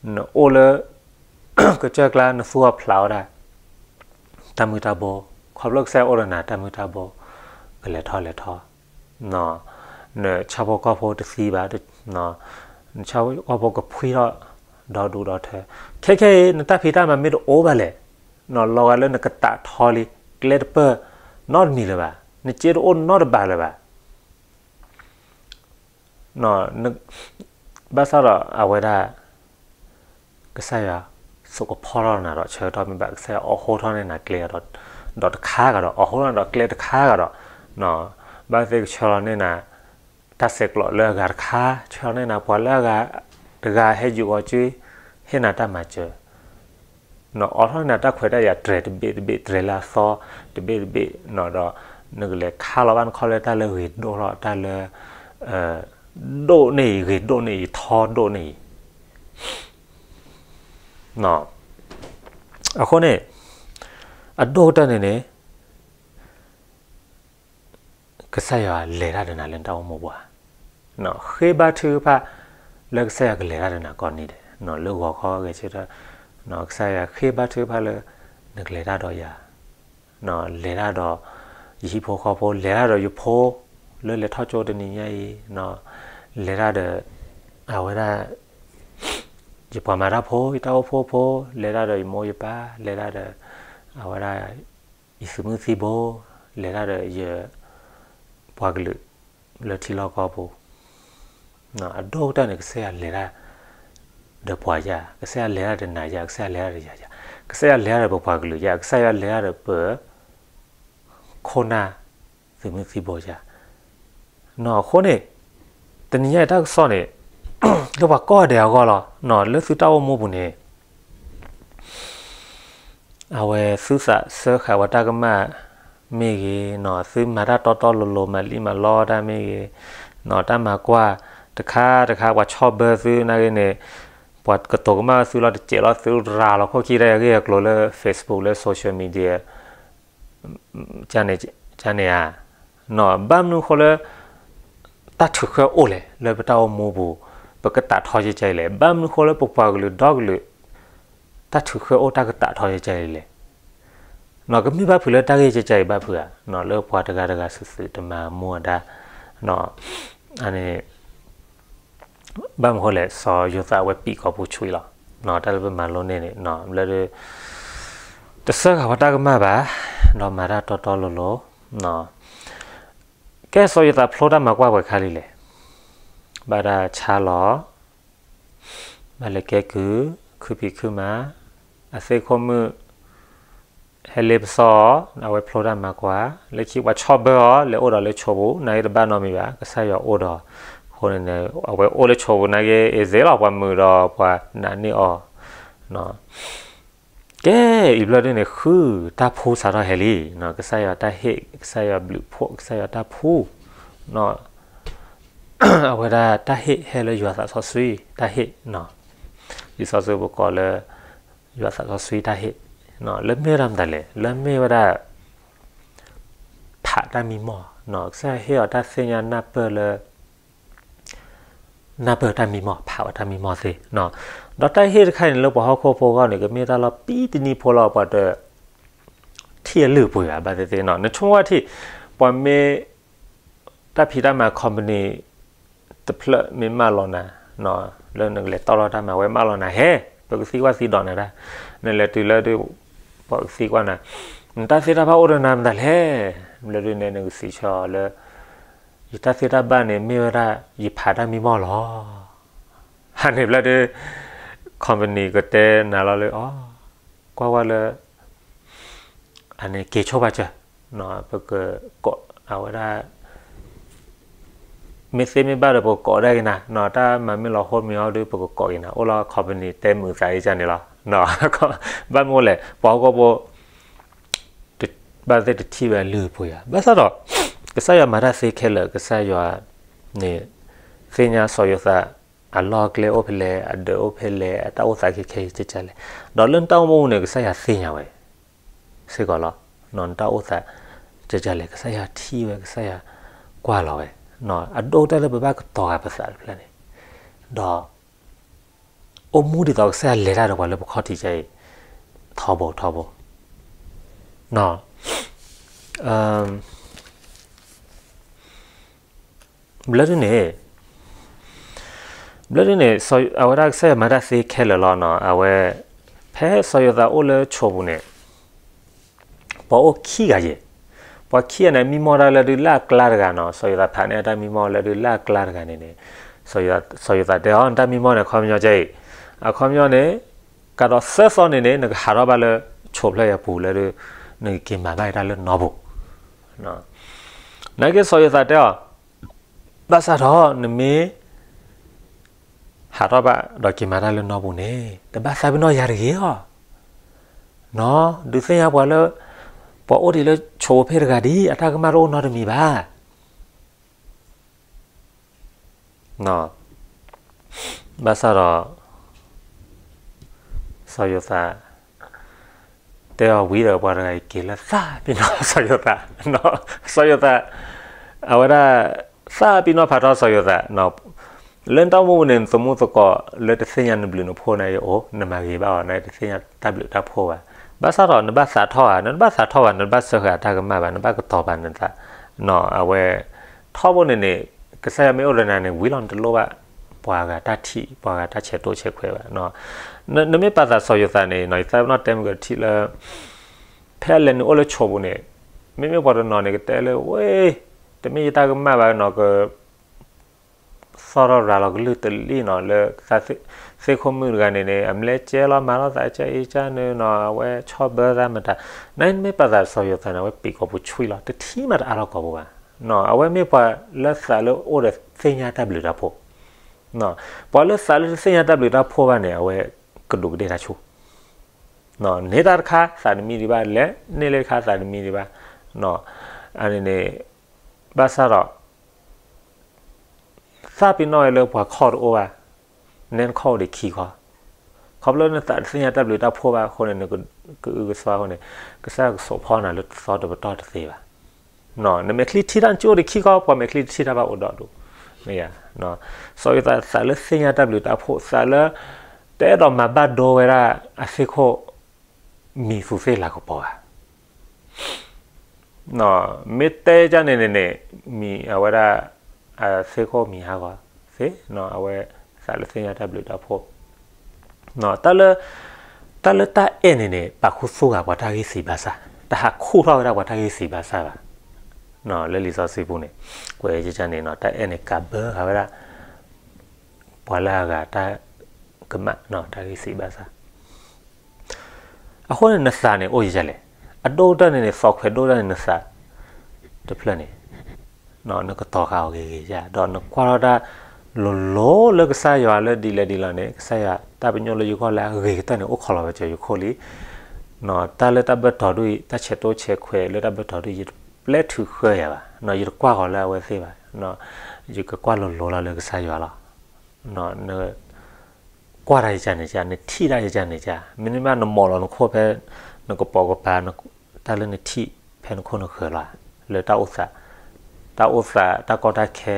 နအိၣ်လၢ ကစၢၢ်ကျါ နသူအီၣ်ဖျးဝဲဒၣ် တၢ်မုၢ်တၢ်ဘိ, ခီဖျိကစၢ်ယွၤအိၣ်ဒီးနၤ တၢ်မုၢ်တၢ်ဘိ ကလဲၤထီၣ်လဲၤထီ, နဆၣ်ဖိကီၢ်ဖိတသံဘၣ်, နဆၣ်ဖိကီၢ်ဖိကဖှံထီၣ် ဒီဒူၣ်ဒီထၢ, ခဲခဲအံၤ နတၢ်ဖံးတၢ်မၤမ့ၢ်တအိၣ်ဘၣ်လဲၣ်, လီၤဂာ်လၢနကတးထီလံ ကျဲတပၢၢ်နီတမံၤလၢၤဘၣ်, နစ့တအိၣ်နီတဘးလၢၤဘၣ် ဘၣ်ဆၣ်ဒီးအဝဲဒၣ် ကစၢ်ယွၤ သုးကဖီၣ်ထီၣ်နၤဒီး ဆၢကတီၢ်မ့ၢ်ဘၣ် ကစၢ်ယွၤအိးထီၣ်န့ၢ်နၤကျဲ ဒီးတခါဂၤဒီး အိးထီၣ်နၤဒီးကျဲတခါဂၤဒီး ဘၣ်သ့ၣ်ကဆှၢလီၤန့ၢ်နၤ တၢ်ဆဲးကျိးလၢအဂၤတခါ ဆှၢလီၤန့ၢ်နၤ ပှၤလၢအဂၤတဂၤဟဲယူာ်ဂီၤက့ၤ ဟ့ၣ်နၤတၢ်မၤစၢၤ နအိးထီၣ်န့ၢ်နၤတၢ်ခွဲးတၢ်ယာ်တြဲၤတဘ့ၣ်တဘ့ၣ် တြဲၤလၢအသီတဘ့ၣ်တဘ့ၣ် ဒီး နကလဲၤခါလီၤဘၣ်နခီၣ်လၢတၢ်လၢဂ့ၤဒိၣ်ထီၣ် တၢ်လၢ ဒိၣ်န့ၢ်အံၤ ဂ့ၤဒိၣ်န့ၢ်အံၤ ထီဒိၣ်န့ၢ်အံၤ, အဃိန့ၣ် အဒိၣ်ကတၢၢ်န့ၣ်န့ၣ် ကစၢ်ယွၤလဲၤတၢ်ဒီးနၤလၢနတၢ်အိၣ်မူပူၤဧါ. ဃ့ဘါထုကဖၣ်လၢကစၢ်ယွၤကလဲၤတၢ်ဒီးနၤကိးနံၤဒဲး, လၢဂီၤခီဂဲၤဆၢထၢၣ်, ကစၢ်ယွၤဃ့ဘါထုကဖၣ်လၢ နကလဲၤတၢ်ဒီးယၤ, လဲၤတၢ်ဒီးယဟံၣ်ဖိဃီဖိ, လဲၤတၢ်ဒီးယဖိ လၢလဲၤထီၣ်ကၠိတနံၤညါအံၤ, လဲၤတၢ်ဒီး အဝဲဒၣ် ယပှၤမၤတၢ်ဖိ, ယတၢ်အိၣ်ဖှိၣ်ဖိ, လဲၤတၢ်ဒီးယမိၢ်ယပၢ်, လဲၤတၢ်ဒီး အဝဲဒၣ် ယသုးမုၢ်သံၣ်ဘိ, လဲၤတၢ်ဒီးယ ပှၤကလုာ်လၢထံလီၢ်ကီၢ်ပူၤ, အဒိၣ်ကတၢၢ်န့ၣ် ကစၢ်ယွၤလဲၤတၢ် ဒီးပှၤယၤ, ကစၢ်ယွၤလဲၤတၢ်ဒီးနၤယၤ, ကစၢ်ယွၤလဲၤတၢ်ဒီးယၤယၤ, ကစၢ်ယွၤလဲၤတၢ်ဒီးပပှၤကလုာ်ယၤ, ကစၢ်ယွၤလဲၤတၢ်ဒီးပ ခိၣ်နၢ်သုးမုၢ်သံၣ်ဘိယၤ. အဃိန့ၣ် တနံၤညါအံၤတၢ်ကစီၣ်န့ၣ် လၢပှၤကိးဂၤဒဲးအဂီၢ်လီၤ. လၢသုတၢ်အိၣ်မူပူၤန့ၣ် အဝဲသုသးစၢဃာ်ပှၤတၢ်ကမၣ်မ့ၢ်ဂ့ၤ, သုမၤတၢ်တီတီလိၤလိၤ မၤလံၣ်မၤလီတၢ်မ့ၢ်ဂ့ၤ, တၢ်မၤကွၢ်တခါတခါ ပှၤဆီၣ်ဘၢသုနာ်ဂ့ၤန့ၣ်, ပှၤကတိၤကမၣ်သုလီၤတစဲးလီၤ သုရၤလီၤခိၣ်ခံတၢ်ဂ့ၢ်အကျိၤလၢ Facebook လၢ social media န့ၣ်ဧါ. ဘၣ်မနုၤဃိလၢ တၢ်ထုးဃၢအိၣ်လဲၣ် လၢပတၢ်အိၣ်မူပူၤ ပကသးထီကဲကဲအံၤလဲၣ်. ဘၣ်မနုၤဃိလၢပပှၤကလုာ်ဒီကလုာ် တၢ်ထုးဃၢအိၣ်တၢ်ကသးထီကဲကဲအံၤလဲၣ်. ကမ့ၢ်ဘၣ်ဖုးလၢတၢ်ဂ့ၢ်ကဲကဲအံၤဘၣ်ဖုးဧါ, လၢပှၤတဂၤတဂၤသုသုတမၤမူအဒါ, န့ၣ် ဘၣ်မနုၤဃိလဲၣ် စီၤယိၤသးအဝဲပံာ်ကိာ်ပူၤဆူၣ်အံၤလီၤ. တၢ်လၢပမၤလိန့ၢ်န့ၣ် လၢ တစၢဃာ်ပှၤတၢ်ကမၣ်ဘၣ်, ဒီးမၤတၢ်တီတီလိၤလိၤ. ကဲ စီၤယိၤသးဖျိတၢ်မၤကွၢ်ပှဲၤခါလံလဲၣ်. ဘၣ်တၢ်ဆါလီၤ, ဘၣ်လဲၤကဲကုၢ်, ခုဖံးခုမၤ, အသ့ၣ်ခိၣ်မုၣ် ဟဲလ့ပစီအီၤ, အဝဲဖျိတၢ်မၤကွၢ်, လၢခံပှၤဆီၣ်ဘၢအီၤ လဲၤအိၣ်ဒီးလၢဆိပူၤ, နာ်ဂ့ၤတဘၣ်နီတမံၤဘၣ်, ကစၢ်ယွၤအိၣ်ဒီး, အဃိန့ၣ် အဝဲအိၣ်လၢဆိပူၤနာ်ဂ့ၤ အ့ၣ်သ့လီၤ ပှၤမုာ်ဒီးပှၤနာ်န့ၢ်အီၤ. ကဲ အံၤဘျီဒ်န့ၣ် ဃုတၢ်ဖှူစးထီၣ်ဟဲလံ, ကစၢ်ယွၤတၢ်ဟ့ၣ်, ကစၢ်ယွၤဘျုးဖှိၣ်, ကစၢ်ယွၤတၢ်ဖှူ, အဝဲဒၣ်တၢ်ဟ့ၣ်ဟဲလၢယွၤသးစီဆှံတၢ်ဟ့ၣ်, လံာ်စီဆှံပကိးလၢ ယွၤသးစီဆှံတၢ်ဟ့ၣ်, လၢမ့ၢ်ဝဲဒၣ်မတၤလဲၣ်, လၢမ့ၢ်ဝဲဒၣ် ဖးတၢ်မံမီၢ်, ကစၢ်ယွၤဟ့ၣ်အီၤတၢ်သ့ၣ်ညါနၢ်ပၢၢ်လၢ နၢ်ပၢၢ်တၢ်မံမီၢ်, ဖးဝဲတၢ်မံမီၢ်သ့, ဒီးတၢ်ဟ့ၣ်တခါအံၤန့ၣ် လၢပှၤဟီၣ်ခိၣ်ဖိအဂီၢ်န့ၣ် ကမ့ၢ်တၢ်လီၤပံတနံၤဖိလီၤ, ပှၤတထံၣ်အလုၢ်အပှ့ၤဘၣ်, ဘၣ်သ့ၣ်သ့ၣ်, နဆိကမိၣ်ထံၣ် ပှၤမ့ၢ် တၢ်ဖံးတၢ်မၤ company တဖျၢၣ်မ့ၢ်မၢလီၤနၤ, လၢနကလဲၤတီၢ်လီၤတၢ်မၤဝဲမၢလီၤနၤဟဲ, ပကသံကွၢ်သံဒိးနၤတၢ်, နလဲၤတုၤလၢဒုး ပှၤကသံကွၢ်နၤ, နတၢ်သ့တၢ်ဘၣ်အိၣ်ဒီးနၤမတၤလဲၣ်, ဘျီဒ်န့ၣ် နကစံးဆၢအီၤလၢ ယတၢ်သ့တၢ်ဘၣ်န့ၣ် မ့ၢ်ဝဲဒၣ် ယဖးတၢ်မံမီၢ်လီၤ. ဟန့ၣ်ဘျီဒုး company ကတဲနၤလီၤလၢ အီၤ ကွၢ်ဝဲလၢ အန့ၣ်က့ၤဆိပာ်စၢၤ, ပကကိးအဝဲဒၣ် မ့ၢ်သ့မ့ၢ်ဘၣ်ဒီး ပကကိးဒၣ်က့ၤနၤ, တၢ်မၤမ့ၢ်လီၤဟိမ့ၢ်အီၤဒီး ပကကိးက့ၤနၤ, အိၣ်လီၤ company တဲမုာ်သးအံၤန့ၣ်လီၤ. ဘၣ်မနုၤလဲၣ် ပှၤဟီၣ်ခိၣ်ဖိ ဘၣ်သ့ၣ်တထံၣ်ဝဲအလုၢ်အပှ့ၤဧါ, ဘၣ်ဆၣ်ဒီး ကစၢ်ယွၤမၤတၢ်သ့ခဲလၢာ်, ကစၢ်ယွၤန့ၣ် သ့ၣ်ညါစီၤယိၤသး အလီၢ်အကျဲအိၣ်ဖဲလဲၣ်, အဒၢးအိၣ်ဖဲလဲၣ်, အတၢ်အိၣ်သးခဲခဲကဲကဲလဲၣ်, ဒီးလၢနတၢ်အိၣ်မူန့ၣ် ကစၢ်ယွၤသ့ၣ်ညါဝဲ စ့ၢ်ကီးလီၤ. နတၢ်အိၣ်သးကဲကဲလဲၣ် ကစၢ်ယွၤထံၣ်ဝဲ, ကစၢ်ယွၤကွၢ်လီၤဝဲ, အဒိၣ်ကတၢၢ်လၢပဘၣ်ကတီၤဂၤပသးတဖျၢၣ်န့ၣ်, ဒီး အိၣ်မူဒ်သိးကစၢ်ယွၤလဲၤတၢ်ဒီးပှၤလၢပခီၣ်ထံးခဲအံၤ, ထီဘိထီဘိ, ဘျီဒ်န့ၣ် ဘျီဒ်န့ၣ် အဝဲဒၣ်ကစၢ်ယွၤမၤတၢ်သ့ခဲလၢာ်လီၤနီၤ, အဝဲ ဖဲစီၤယိၤသးအိၣ်လၢဆိပူၤန့ၣ် ပှၤအိၣ်ခံဂၤယဲၢ်, ပှၤခံဂၤန့ၣ် မံမီၢ်တၢ်လၢဒုးလၢအကျါတဂၤနီၤ, စီၤယိၤသးဖးန့ၢ်အတၢ်မံမီၢ်လၢဒုးလၢအကျါတဂၤန့ၣ်န့ၣ်, စီၤယိၤသးတဲအီၤ နတၢ်မံမီၢ်န့ၣ် အခီပညီကဲအံၤ, အခီပညီန့ၣ် ကးဒီးသၢသီန့ၣ်န့ၣ် နကဟးထီၣ်ဘၣ်လၢဆိဖျၢၣ်အံၤအပူၤလၢဒုး နကက့ၤမၤဘၣ်ယတၢ်လၢနီပူၤ, နာ်က့စီၤယိၤသးတဲအီၤ ဘၣ်ဆၣ်ဒီး နမ့ၢ် ဟးထီၣ်ဘၣ်ဒီးက့ၤမၤတၢ်လၢနီပူၤန့ၣ် တဘၣ်သးပ့ၤနီၣ်ယၤတဂ့ၤအီၤ, နီၤ ဒုးသ့ၣ်ညါပှၤလၢ ပှၤအိၣ်ဒံးလၢဆိဖိတဂၤဒ်အံၤ အတၢ်ကမၣ်တအိၣ်နီတမံၤဘၣ်. ဘၣ်ဆၣ်ဒီး စီၤယိၤသး တဲအီၤဝံၤဒီး ပှၤတဂၤအံၤက့ၤလၢသးပ့ၤနီၣ် စီၤယိၤသး, စီၤယိၤသး အဝဲဒၣ် သးပ့ၤနီၣ်ဖးထီစီၤယိၤသး, လၢနတၢ်အိၣ်မူပူၤန့ၣ် နသမူသကိးလၢတသ့ၣ်ညါနဘျုးနဖှိၣ်န့ၣ်အအိၣ်, နမၤဂ့ၤဘၣ်အီၤန့ၣ် တသ့ၣ်ညါတၢ်ဘျုးတၢ်ဖှိၣ်ဘၣ်. ဘၣ်ဆၣ်ဒီးနဘၣ်သးထီၣ်ဧါ, နတဘၣ်သးထီၣ်ဘၣ်, နတဘၣ်စၢဃာ်တၢ်ကမၣ်ဘၣ်, နဘၣ်ကတီၤပာ်နသး, အဝဲ ထီဘိန့ၣ်န့ၣ် ကစၢ်ယွၤမ့ၢ်အိၣ်ဒီးနၤန့ၣ် ဝံၤလီၤနတလိၣ်ဘၣ် ပှၤဂၤတၢ်ထံၣ် ပှၤဂၤတၢ်ဆဲးတိၢ်ဆဲးခွဲးဘၣ်. နမ့ၢ်ပာ်သးစီၤယိၤသးန့ၣ် ယသးပ့ၤနီၣ်တဲမုၢ်ကထံၣ်လၢ ဖဲအလဲၤနုာ်အိၣ်လၢဆိးပူၤန့ၣ် မ့မ့ၢ်ပှၤတနီၤန့ၣ် ကတဲလၢ ဝဲ တမ့ၢ်ယတၢ်ကမၣ်ဘၣ်နီၤ က သီၣ်ထီၣ်ရၤလီၤကလုၢ်တလံၣ်နီၤ လၢသးသ့ၣ်ခိၣ်မုၣ်တဂၤန့ၣ်န့ၣ် အမလဲကဲလီၤ မၤလီၤသးကဲအံကဲနုာ်နီၤ အဝဲဆီၣ်ဘၢသးမတၤ, နမ့ၢ်ပာ်သးစီၤယိၤသးန့ၣ် အဝဲပ့ၤကိာ်ပူၤဆွံလီၤ တထံၣ်မးတအါထီၣ်ကိာ်ပူၤဘၣ်. အဝဲမ့ၢ်ပှၤလၢသးလၢအိၣ်ဒီးသ့ၣ်ညါတၢ်ဘျုးတၢ်ဖှိၣ်, ပှၤလၢသးလၢတသ့ၣ်ညါတၢ်ဘျုးတၢ်ဖှိၣ်ဘၣ်န့ၣ် အဝဲကဒူးကဒ့ၣ်တၢ်ဆူၣ် န့ၢ်တၢ်တခါသးတမံဒံးဘၣ်, လဲၤန့ၢ်လၢတခါသးတမံဒံးဘၣ်. အန့ၣ်န့ၣ် ဘၣ်ဆၣ်ဒီး သးပ့ၤနီၣ်ဝဲလၢပှၤခီၣ်တအိၣ်ဘၣ်, နဲနခီၣ်အိၣ်ဒံးခံခီ, ခီဖျိနသးတသ့ၣ်ညါတၢ်ဘျုးတၢ်ဖှိၣ်ဘၣ်အဃိန့ၣ် နကအုကစွါအဃိန့ၣ် ကစၢ်ယွၤကစိာ်ဖီနၤလၢတသီတပတီၢ်တသ့ဘၣ်. နမဲာ်ချံထံၣ်တၢ်နကၠိအိၣ်ဒံးခံခီ ပှၤမဲာ်ချံတထံၣ်တၢ်ဘၣ်အိၣ်ဒီးဒူၣ်, မ့ၢ်ဧါ. စီၤယိၤသးသးလၢသ့ၣ်ညါတၢ်ဘျုးတၢ်ဖှိၣ် သးလၢ တအဲၣ်ဒိးမၤဘၣ်ဒိဝဲဒၣ်အသ့ၣ်ခိၣ် မံၤသူသ့ၣ်လၤကပီၤဘၣ်. မ့ၢ်တဲကန့ၣ်န့ၣ်န့ၣ် မံၤအဝဲဒၣ် အသ့ၣ်ခိၣ်မံၤဟးဂီၤသ့, အဝဲသးလၢသ့ၣ်ညါတၢ်ဘျုးတၢ်ဖှိၣ်, တၢ်လၢ တၢ်လၢတၢ်အဲၣ်န့ၣ်န့ၣ် ပာ်ခူသူၣ်ဂၤပှၤတၢ်ဂ့ၢ်သ့ဘၣ်ဆၣ်, တဟးခူၣ်ထီၣ်ဝဲဒၣ်ပှၤတၢ်ဂ့ၢ်သ့ဘၣ်ဆၣ်ဘၣ်. လၢလံာ်စီဆှံပူၤန့ၣ် ကွဲးကန့ၣ် တၢ်အဲၣ်န့ၣ် ကးဘၢဃာ်ဝဲဒၣ် ပှၤလၢအဂၤတၢ်ကမၣ် တၢ်ဂ့ၢ်သ့ဘၣ်ဆၣ် အဃိန့ၣ်နသးန့ၣ်အိၣ်ယဲလဲၣ်, အဒိၣ်ကတၢၢ်န့ၣ်န့ၣ် သီၣ်ခွဲးဒိၣ်တၢၢ်န့ၣ်နသးတဖျၢၣ်န့ၣ် နကတီၤဃာ်အီၤဂ့ၤဂ့ၤယါ, ဒီးနကွၢ်ထီၣ်တၢ်လိၤလိၤလၢကစၢ်ယွၤလၢဒ်လဲၣ်ဒ်လဲၣ်န့ၣ် ကစၢ်ယွၤတၢ်ပညိၣ်လၢယဂီၢ်လၢအဂ့ၤကတၢၢ်န့ၣ် အိၣ်ခိးလီၤဝဲစၢၤယခိၣ်လံ. တၢ်လၢတၢ်ဘၢၣ်တီၤဒိၣ်အံၤ တၢ်ဆဲးတိၢ်ဆဲးခွဲးလၢတၢ်ဘၢၣ်တီၤဒိၣ်အံၤ ယတပျဲထုးဃၢယၤဘၣ်, ယတကွၢ်ဃီၤလၢအဝဲသ့ၣ်ဘၣ်, ယကကွၢ်လိၤလိၤလီၤလၢကစၢ်ယွၤလီၤ. န ကွၢ်တၢ်ယကန့ၣ်က, နထံၣ်တၢ်ယကန့ၣ်က, မ့တမ့ၢ်နမိာ်လီၤနခိၣ်ဖဲ နကပိာ်ကပၤ တၢ်လၢနထံၣ်ဖဲနခိၣ်နဃၢၤလီၤ, လၢတၢ်အိၣ်သး, တၢ်အိၣ်သး တၢ်ကီတၢ်ခဲ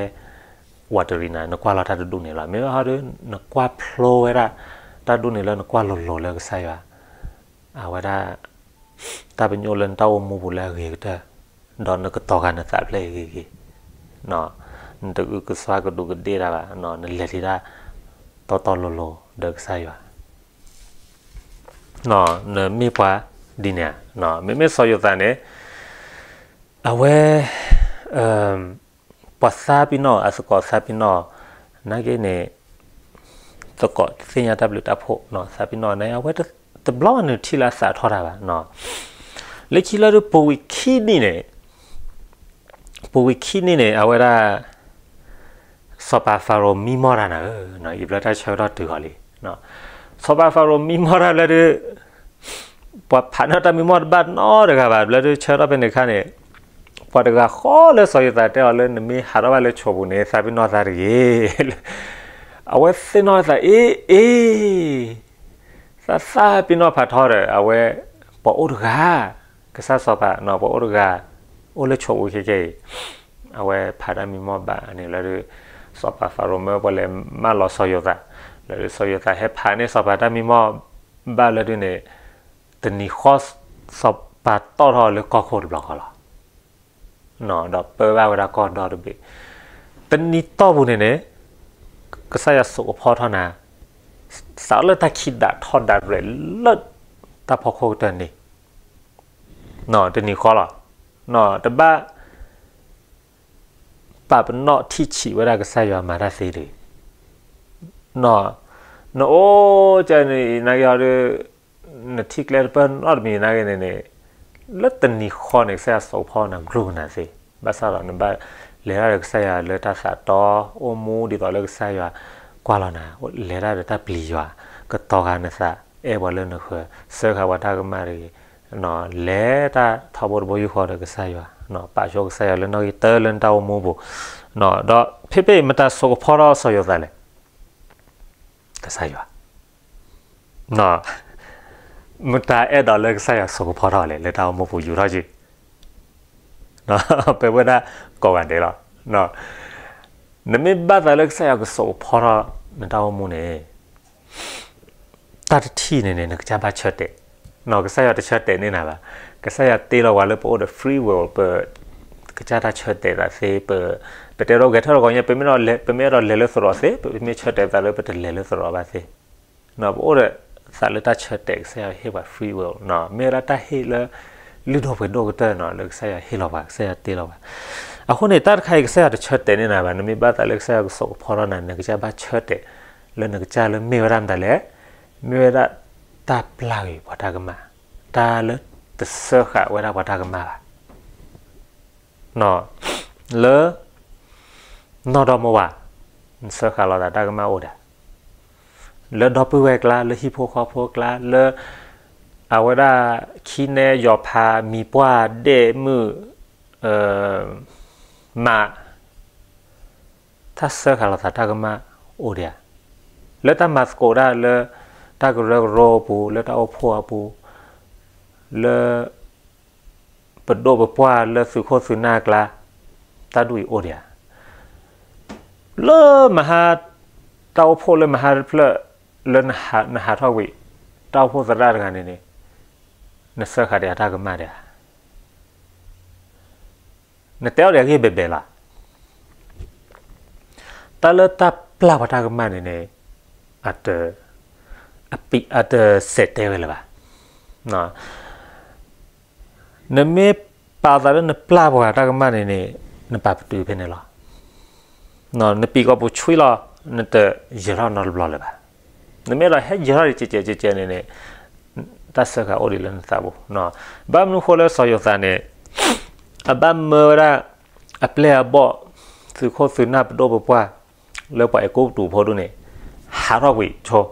ဝးတရံးနၤ နကွၢ်လီၤတၢ်တဒူၣ်န့ၣ်လီၤ. မ့ၢ်ဘၣ်ဟီဒီး နကွၢ်ဖျိဝဲဒၣ် တၢ်ဒူၣ်န့ၣ်လၢနကွၢ်လိၤလိၤလၢကစၢ်ယွၤ အဝဲဒၣ် တၢ်ပညိၣ်လၢနတၢ်အိၣ်မူပူၤလၢအဂ့ၤကတၢၢ်, ဒီးနကတီၤဃာ်နသးဖျၢၣ်အံၤဂ့ၤဂ့ၤ, နတအုကစွါကဒူးကဒ့ၣ်တၢ်ဘၣ်, နလဲၤဒံးတၢ် တီတီလိၤလိၤဒီးကစၢ်ယွၤ, နမ့ၢ်ပှၤဒ်န့ၣ်ဧါ. မ့မ့ၢ်စီၤယိၤသးန့ၣ် အဝဲ ပှၤသးပ့ၤနီၣ် အသကိးသးပ့ၤနီၣ် နာ်က့န့ၣ် သကိးသ့ၣ်ညါတၢ်ဘျုးတၢ်ဖှိၣ် သးပ့ၤနီၣ်န့ၣ် အဝဲတဘျီဘၣ်နုာ်ထံၣ်လၢအသးထီၣ်တၢ်ဘၣ်. လၢခံလၢဒုးပူၤဝံၤခံနံၣ်န့ၣ် ပူၤဝံၤခံနံၣ်န့ၣ် အဝဲဒၣ် စီၤပၤဖၤရိၤမံမီၢ်တၢ်နၤဧၢ, အံၤဘျီတၢ်ဆၢကတီၢ်တုၤဃီၤလံ. စီၤပၤဖၤရိၤမံမီၢ်တၢ်ဘျီဒုး ပှၤဖးန့ၢ်တၢ်မံမီၢ်တဘၣ်နီတဂၤဘၣ်. ဘျီဒုးဆၢထီၣ်ဖဲန့ၣ်အခါန့ၣ် ပှၤတဂၤဃီလၢစီၤယိၤသးတဲအီၤလၢ နမ့ၢ်ဟးထီၣ်ဘၣ်လၢဆိးပူၤန့ၣ် သးပ့ၤနီၣ်သးတဂ့ၤ. အဝဲသ့ၣ်နီၣ်သး အ့ အ့ သးသးပ့ၤနီၣ်ဖးထီဒီး အဝဲ ပှၤအိၣ်တဂၤ ကစၢ်စီၤပၤ ပှၤအိၣ်တဂၤ အိၣ်လၢဆိးပူၤခဲကဲအံၤ အဝဲဖးတၢ်မံမီၢ်ဘၣ်န့ၣ်လၢ စီၤပၤဖၤရိၤမၢပှၤလဲၤမၢလီၤစီၤယိၤသး လၢစီၤယိၤသးဟဲဖးန့ၢ်စီၤပၤတၢ်မံမီၢ်ဘၣ်လၢဒုးန့ၣ် တနံၤဃီ စီၤပၤတီၣ်ထီၣ်လၢကီၢ်ခိၣ်တဘျီဃီလီၤ. ဒီးပၢဘၣ်ဝဲဒၣ်ကီၢ်ဒီတဘ့ၣ် တနံၤတီၢ်ပူၤန့ၣ်န့ၣ် ကစၢ်ယွၤစိာ်ကဖီထီၣ်နၤ စးလၢတၢ်ခံးဒးထီဒါရဲၣ်လၢ တၢ်ဖီခိၣ်ကတၢၢ်န့ၣ် တနံၤဃီလီၤ. တဘၣ် ပာ်ပနီၣ်ထံၣ်ဆံးဝဲဒၣ်ကစၢ်ယွၤမၤတၢ်သ့တဂ့ၤ. နအိၣ်ကန့ၣ် နာ်က့ၤဟီဒီး နထံၣ်ကျဲတပၢၢ်နီတမံၤနာ်က့ၤန့ၣ်န့ၣ် လၢတနံၤဃီန့ၣ် ကစၢ်ယွၤစိာ်ကဖီနၤကျိၣ်ကနၣ်သ့. ဘၣ်ဆၣ်ဒီးနဘၣ်လဲၤတၢ်ဒီးကစၢ်ယွၤလၢတၢ်သးတီ အိၣ်မူဒ်သိးလၢကစၢ်ယွၤကွၢ်လီၤနၤ လဲၤတၢ်ဒီးတၢ်ပျံၤယွၤ ကတီၤဃာ်နသး အဲၣ်ပှၤလၢနဃၢၤ စၢဃာ်ပှၤတၢ်ကမၣ်တဂ့ၤ လဲၤတၢ်ထီဘိတဘိယူၢ်ဃီဒီးကစၢ်ယွၤ ပာ်ဆိကစၢ်ယွၤလၢနီၣ်ဂံၢ်တၢလၢနတၢ်အိၣ်မူပူၤ ဒီးဖဲဖဲအံၤ မတၤစိာ်ကဖီထီၣ်စီၤယိၤသးလဲၣ်. ကစၢ်ယွၤ. မတၤအဲၣ်ဒိးလၢကစၢ်ယွၤစိာ်ကဖီထီၣ်လဲၣ် လၢတၢ်အိၣ်မူပူၤယူၤထီၣ်က့ၤ ပဝဲဒၣ်ကိးဂၤဒဲးလီၤ. နမ့ၢ်ဘၣ်သးလၢကစၢ်ယွၤကစိာ်ကဖီထီၣ်နတၢ်အိၣ်မူန့ၣ် တၢ်တထံၣ်န့ၣ်န့ၣ် နကစၢ်ဘၣ်ဆၢတဲာ်, ကစၢ်ယွၤတဆၢတဲာ်န့ၢ်နၤဘၣ်. ကစၢ်ယွၤတ့လီၤပှၤလၢပအိၣ်ဒီး free will ပ ကစၢ်တၢ်ဆၢတဲာ်သးသ့, ပ ပတဲဒီးဂဲၤထၢၣ်ဒီးဂီၤညါ ပမ့ၢ်အဲၣ်ဒိးလဲၤလၢသရိာ်သ့, ပမ့ၢ်ဆၢတဲာ်သးလၢပတလဲၤလၢသရိာ်ဘၣ်သ့, ပအိၣ်ဒီးသးလၢတၢ်ဆၢတဲာ် ကစၢ်ယွၤဟ့ၣ်ပှၤ free will မ့ၢ်ဝဲဒၣ်တၢ်ဟ့ၣ်လၢ လုၢ်ဒိၣ်ပှ့ၤဒိၣ်ကတၢၢ်နီၤ လၢကစၢ်ယွၤဟ့ၣ်လီၤပှၤ, ကစၢ်ယွၤတ့လီၤပှၤ. အဃိန့ၣ် တၢ်တခါအံၤ ကစၢ်ယွၤတဆၢတဲာ်န့ၢ်နၤဘၣ်. နမ့ၢ်ဘၣ်သးလၢကစၢ်ယွၤကစိာ်ကဖီထီၣ်နၤန့ၣ် နကစၢ်ဘၣ်ဆၢတဲာ် လၢနကစၢ်လၢမ့ၢ်ဝဲဒၣ်မတၤလဲၣ်, မ့ၢ်ဝဲဒၣ်တၢ်ပျၢ်ဂ့ၤပှၤတၢ်ကမၣ်, တၢ်လၢတစၢဃာ်ဝဲဒၣ်ပှၤတၢ်ကမၣ်ဘၣ် လၢ နီၢ်ဒီမါဝၤ, နစၢဃာ်လီၤသးတၢ်ကမၣ်အိၣ်ဒံး, လၢဒီပုၢ်ဝဲၢ်ကျါ, လၢဟံၣ်ဖိဃီဖိကျါ, လၢ အဝဲဒၣ် ခံနဲယီၤဖး မံၤပှၢ်ဒဲၣ်မုၣ် မး, တၢ်စၢဃာ်လီၤသးတၢ်ကမၣ်အိၣ်ဒံးဧါ, လၢတၢ်မၤသကိးဒၣ်လၢ တၢ်ကရၢကရိအပူၤ, လၢတၢ်အိၣ်ဖှိၣ်အပူၤ, လၢ ပဒိၣ်ပပှၢ်လၢသုးခိၣ်သုးနၢ်အကျါ, တၢ်ဒူၣ်အံၤအိၣ်ဒံးဧါ, လၢမဟါ, တၢ်အိၣ်ဖှိၣ်လၢမဟါတဖျၢၣ် လၢနဟးထီၣ်ကွံာ်, တၢ်အိၣ်ဖှိၣ်သရၣ်တဂၤန့ၣ်န့ၣ်, နစၢဃာ်ဒံးတၢ်ကမၣ်ဒံးဧါ. နတဲအီၤဒံးအဂ့ၢ်ဘဲဘဲလီၤ. တၢ်လၢတၢ်ပျၢ်ပှၤတၢ်ကမၣ်န့ၣ်န့ၣ်, အတစဲးတဲဝဲလၢၤဘၣ်. နမ့ၢ်ပာ်သးလၢနပျၢ်ပှၤတၢ်ကမၣ်န့ၣ်န့ၣ်, နပာ်ပတုာ်ဖဲန့ၣ်လီၤ. နပံၤကီၢ်ပူၤဆှံလီၤ, နတယၢၤထီၣ်နီတဘျီလၢၤဘၣ်. နမ့ၢ်ဒီးဟဲယၢၤထီၣ်ဒံးကဲးကဲးကဲးကဲးန့ၣ်န့ၣ်, တၢ်စၢဃာ်အိၣ်ဒံးလၢနသးပူၤ. ဘၣ်မနုၤဃိလၢစီၤယိၤသးန့ၣ်, အဘၣ်မၢဝဲဒၣ် အပျဲၢ်အဘီၣ်, သုးခိၣ်သုးနၢ်ပဒိၣ်ပပှၢ်, လၢပှၤအဲၤကူပတူးဖိဒူၣ်န့ၣ်, ဟးထီၣ်ကွံာ်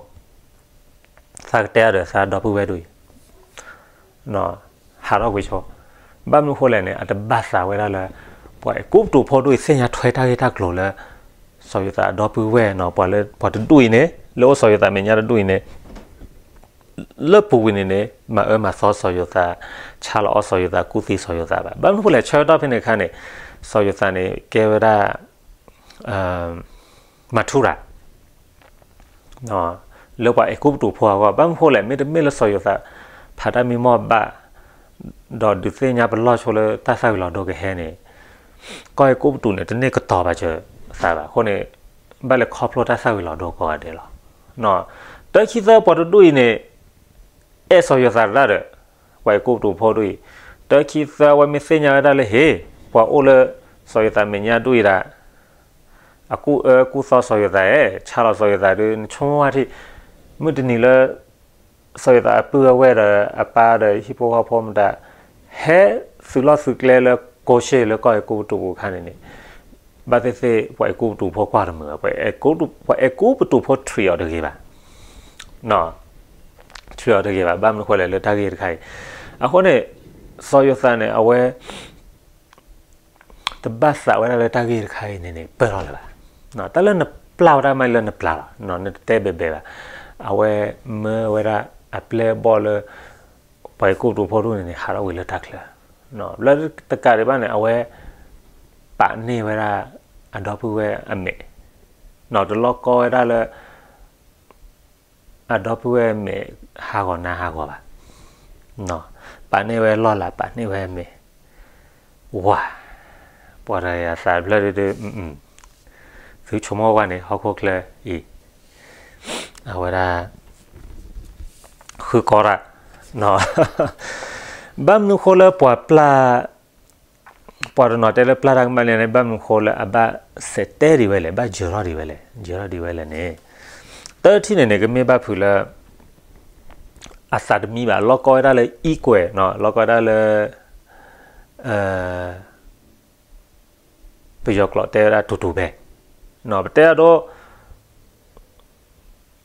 ဆိ, သးကတဲအါဒီးသးဒီပုၢ်ဝဲၢ်ဒူၣ်အံၤ ဟးထီၣ်ကွံာ်ဆိ, ဘၣ်မနုၤဃိလဲၣ်န့ၣ် အတဘၣ်သးဝဲဒၣ်လၢ ပှၤအဲၤကူပတူးဖိဒူၣ်အံၤ သ့ၣ်ညါထွဲတၢ်ဂ့ၢ်တၢ်ကျိၤလၢ စီၤယိၤသးအဒီပုၢ်ဝဲၢ်နီၤ, ပှၤလၢပှၤတဒူၣ်အံၤန့ၣ်, လၢအိၣ်စီၤယိၤသးမဲာ်ညါတဒူၣ်အံၤန့ၣ်, လၢပူၤကွံာ်န့ၣ်န့ၣ် မၤအၢမၤသီစီၤယိၤသး, ဆါလီၤအီၣ်စီၤယိၤသး, ကူၣ်သံစီၤယိၤသးဘၣ်. ဘၣ်မနုၤဃိလဲၣ် ဆၢကတီၢ်ဖဲန့ၣ်အခါန့ၣ်, စီၤယိၤသးန့ၣ် ကဲဝဲဒၣ် မၤထူရၤ လၢပှၤအဲၤကူပတူးဖိအဂီၢ်. ဘၣ်မနုၤဃိလဲၣ်, မ့တမ့ၢ်လၢစီၤယိၤသး ဖးတၢ်မံမီၢ်ဘၣ်, ဒီးဒုးသ့ၣ်ညါပလီၢ်ဆိလၢတၢ်သၣ်ဝံၤလီၤဒိကဟဲန့ၣ်, ကီၢ်အဲၤကူပတူးန့ၣ် တန့ၢ်ကတီၤဘၣ်စၢၤသးဘၣ်. အဃိန့ၣ် ဘၣ်လဲၤခီဖျိတၢ်သၣ်ဝံၤလီၤဒိကိးဂၤဒဲးလီၤ. တၢ်ခံသၢပှၤတဒူၣ်အံၤန့ၣ် အဲၣ်စီၤယိၤသးတရၣ်ဒီး ပှၤအဲၤကူပတူးဖိဒူၣ်အံၤ, တၢ်ခံသၢအဝဲမ့ၢ်သ့ၣ်ညါဝဲဒၣ်လၢဟ့ၣ်, ပှၤအိၣ်လၢစီၤယိၤသးမဲာ်ညါဒူၣ်အံၤဒၣ် အကူၣ်အၢကူၣ်သီစီၤယိၤသးဧၢ, ဆါလီၤစီၤယိၤသးဒီး နဆိကမိၣ်ဝဲထံၣ်, မုၢ်တနံၤလၢ စီၤယိၤသးအပုၢ်အဝဲၢ်ဒီးအပၢ်ဒီးဟံၣ်ဖိဃီဖိမတၤ ဟဲသုးလီၢ်သုးကျဲလၢကိးၡ့ၣ်လၢကီၢ်အဲၤကူပတူးပူၤအခါန့ၣ်န့ၣ်, ဘၣ်သ့ၣ်သ့ၣ် ပှၤအဲၤကူပတူးဖိကွၢ်တမုာ်ဘၣ်, ပှၤအဲၤကူပတူးဖိ treat အီၤတဂ့ၤဘၣ်, treat အီၤတဂ့ၤဘၣ်. ဘၣ်မနုၤဃိလဲၣ်လၢတၢ်ဂ့ၢ်တခါအံၤ, အဃိန့ၣ် စီၤယိၤသးန့ၣ် အဝဲ တဘၣ်သးဝဲဒၣ်လၢတၢ်ဂ့ၢ်တခါအံၤန့ၣ်န့ၣ် ပၢၢ်ထီၣ်လၢၤဘၣ်. တၢ်လၢနပျၢ်ဝဲဒၣ်မးလၢနပျၢ်လီၤ, နတတဲဘဲဘဲဘၣ်. အဝဲမၢဝဲဒၣ်အပျဲၢ်အဘီၣ်လၢ ပှၤအဲၤကူပတူးဖိဒူၣ်န့ၣ်န့ၣ် ဟးထီၣ်ဝံၤလၢတၢ်ချၢ, လၢတကးဒံးဘၣ်န့ၣ် အဝဲ ပာ်န့ၢ်ဝဲဒၣ် အဒီပုၢ်ဝဲၢ်အမဲာ်, တလီၢ်ကီဝဲဒၣ်လၢ အဒီပုၢ်ဝဲၢ်မဲာ်ဟးဂီၤနါဟးဂီၤဘၣ်, ပာ်န့ၢ်ဝဲလီၢ်လၤ ပာ်န့ၢ်ဝဲမဲာ်, ဝၤ, ပှၤတဂၤအသးတဖျၢၣ်ဒုဒု, သုဆိကမိၣ်ဝဲန့ၣ် ဟီၣ်ခိၣ်ချၢအံၤ အဝဲဒၣ် ဃုကီတၢ်, ဘၣ်မနုၤဃိလၢပှၤပျၢ် ပှၤတနီၤတဲလၢပျၢ်တၢ်ကမၣ်လံန့ၣ် ဘၣ်မနုၤဃိလၢအဘၣ်စဲးတဲဒံးဝဲလဲၣ်, ဘၣ်ယၢၤထီၣ်ဒံးဝဲလဲၣ်, ယၢၤထီၣ်ဒံးဝဲလဲၣ်န့ၣ်, တထံၣ်န့ၣ်န့ၣ် ကမ့ၢ်ဘၣ်ဖုးလၢ အသးတမံဘၣ်, လီၢ်ကီဝဲဒၣ်လၢ equal, လီၢ်ကီဝဲဒၣ်လၢ ပယီၤကျိာ်တဲဝဲဒၣ်တူတူပဲ, ပတဲအဒိ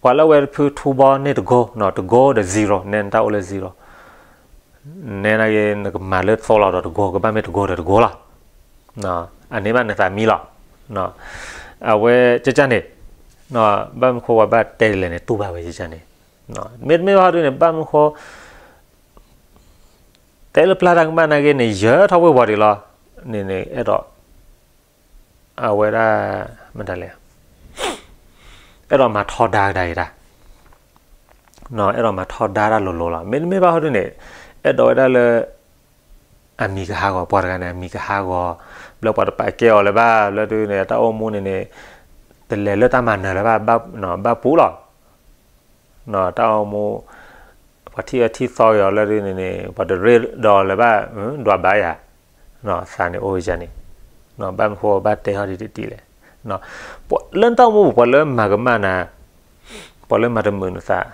ပှၤလၢအဝဲတဖုထူဘီန့ၢ်တကိ, တကိဒီး zero, နဲနတၢ်အိၣ်လၢ zero, နဲနာ်က့ နကမၤလၢသိလီၤဒီးတကိ ကဘၣ်မ့ၢ်တကိဒီးတကိလီၤ, အန့ၢ်ဘၣ်နသးမံလီၤ. အဝဲကကန့ၣ် ဘၣ်မနုၤဃိပှၤဘၣ်တဲဒ်လဲၣ်န့ၣ် တူၢ်ဘၣ်ဝဲကကန့ၣ်, မ့တမ့ၢ်ဘၣ်ဟီဒုန့ၣ် ဘၣ်မနုၤဃိ တဲလၢပျၢ်တၢ်ကမၣ်နာ်က့န့ၣ် ယၢၤထီၣ်ဝ့ၢ်ဝီၤဒံးလီၤ, န့ၣ်န့ၣ် အဲၣ်ဒိး အဝဲဒၣ် မတၤလဲၣ်, အဲၣ်ဒိးမၤထီဒါကဒါအံၤတၢ်, အဲၣ်ဒိးမၤထီဒါတၢ်လိၤလိၤလီၤ. မ့တမ့ၢ်ဘၣ်ဟီဒုန့ၣ် အဲၣ်ဒိးဝဲဒၣ်လၢ အမံၤကဟးဂီၤ ပှၤတဂၤန့ၣ် အမံၤကဟးဂီၤ, ဘျီပှၤတပာ်ကဲအီၤလၢၤဘၣ်, ဘျီဒုန့ၣ် တၢ်အိၣ်မူန့ၣ်န့ၣ် တလဲၤလၢတၢ်မၤနၢၤလၢၤဘၣ်, ဘၣ်ပူၤလီၤ. တၢ်အိၣ်မူ ပှၤထံၣ်အၢထံၣ်သီက့ၤအီၤလၢဒုန့ၣ်န့ၣ် ပှၤတရ့ဒီးလၢၤဘၣ်, ဒွးဘၣ်ယၤ, သးန့ၣ်အိၣ်ဝဲန့ၣ်, ဘၣ်မနုၤဃိဘၣ်တဲဟီဒ်တံၢ်လဲၣ်, လၢတၢ်အိၣ်မူပူၤ ပှၤလၢမၤကမၣ်နၤ, ပှၤလၢမၤတမုာ်နသး,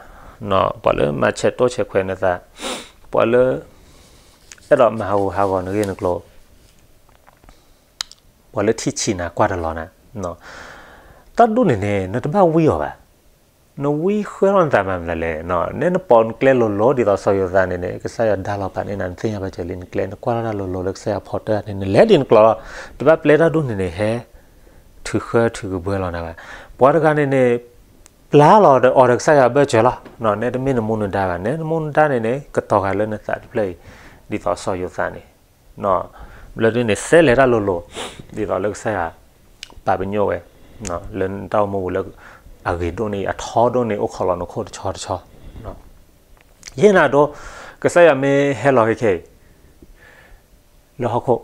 ပှၤလၢမၤဆဲးတိဆဲးခွဲးနသး, ပှၤလၢ အဲၣ်ဒိးမၤဟးဂူာ်ဟးဂီၤနဂ့ၢ်နကျိၤ, ပှၤလၢထံၣ်ဆံးနၤကွၢ်တလီၤနၤ, တၢ်ဒိၣ်န့ၣ်န့ၣ် နတဘၣ်ဝံအီၤဘၣ်. နဝံဃၢလီၤနသးမၤမနုၤလဲၣ်, နဲနပိာ်နကျဲလိၤလိၤ ဒ်သိးစီၤယိၤသးန့ၣ်န့ၣ် ကစၢ်ယွၤဒါလီၤဖးန့ၢ်နၤ နသ့ၣ်ညါဘၣ်စၢၤလံ နကျဲ နကွၢ်လီၤတၢ်လိၤလိၤလၢကစၢ်ယွၤဖီတၢၢ်န့ၣ် နလဲၤဒ်နကျိၤလီၤ, တဘၣ်ပျဲတၢ်ဒိၣ်န့ၣ်န့ၣ် ဟဲထုးဃၢထုးကဘှၢလီၤနၤဘၣ်. ပှၤတဂၤန့ၣ်န့ၣ် ပျၢ်လီၤဒီးအီၤဒီးကစၢ်ယွၤဘၢၣ်စၢၤလီၤ, နဲတမ့ၢ်နမူနဒါဘၣ်, နဲနမူနဒါန့ၣ်န့ၣ် ကတီၤဂၤလၢနသးတဖျၢၣ်အံၤ, ဒ်သိးစီၤယိၤသးန့ၣ် ဘျီဒုန့ၣ် စဲးလဲၤတၢ်လိၤလိၤ, ဒ်သိးလၢကစၢ်ယွၤ ပာ်ပညိၣ်ဝဲ, လၢနတၢ်အိၣ်မူပူၤလၢ အဂ့ၤဒိၣ်န့ၣ် အထီဒိၣ်န့ၣ် အိၣ်ခိးလီၤနခိၣ်တဆီတဆီ, ယဲၢ်နၤဒိ, ကစၢ်ယွၤမ့ၢ်ဟဲလီၤခဲခဲအံၤ လၢဟီၣ်ခိၣ်,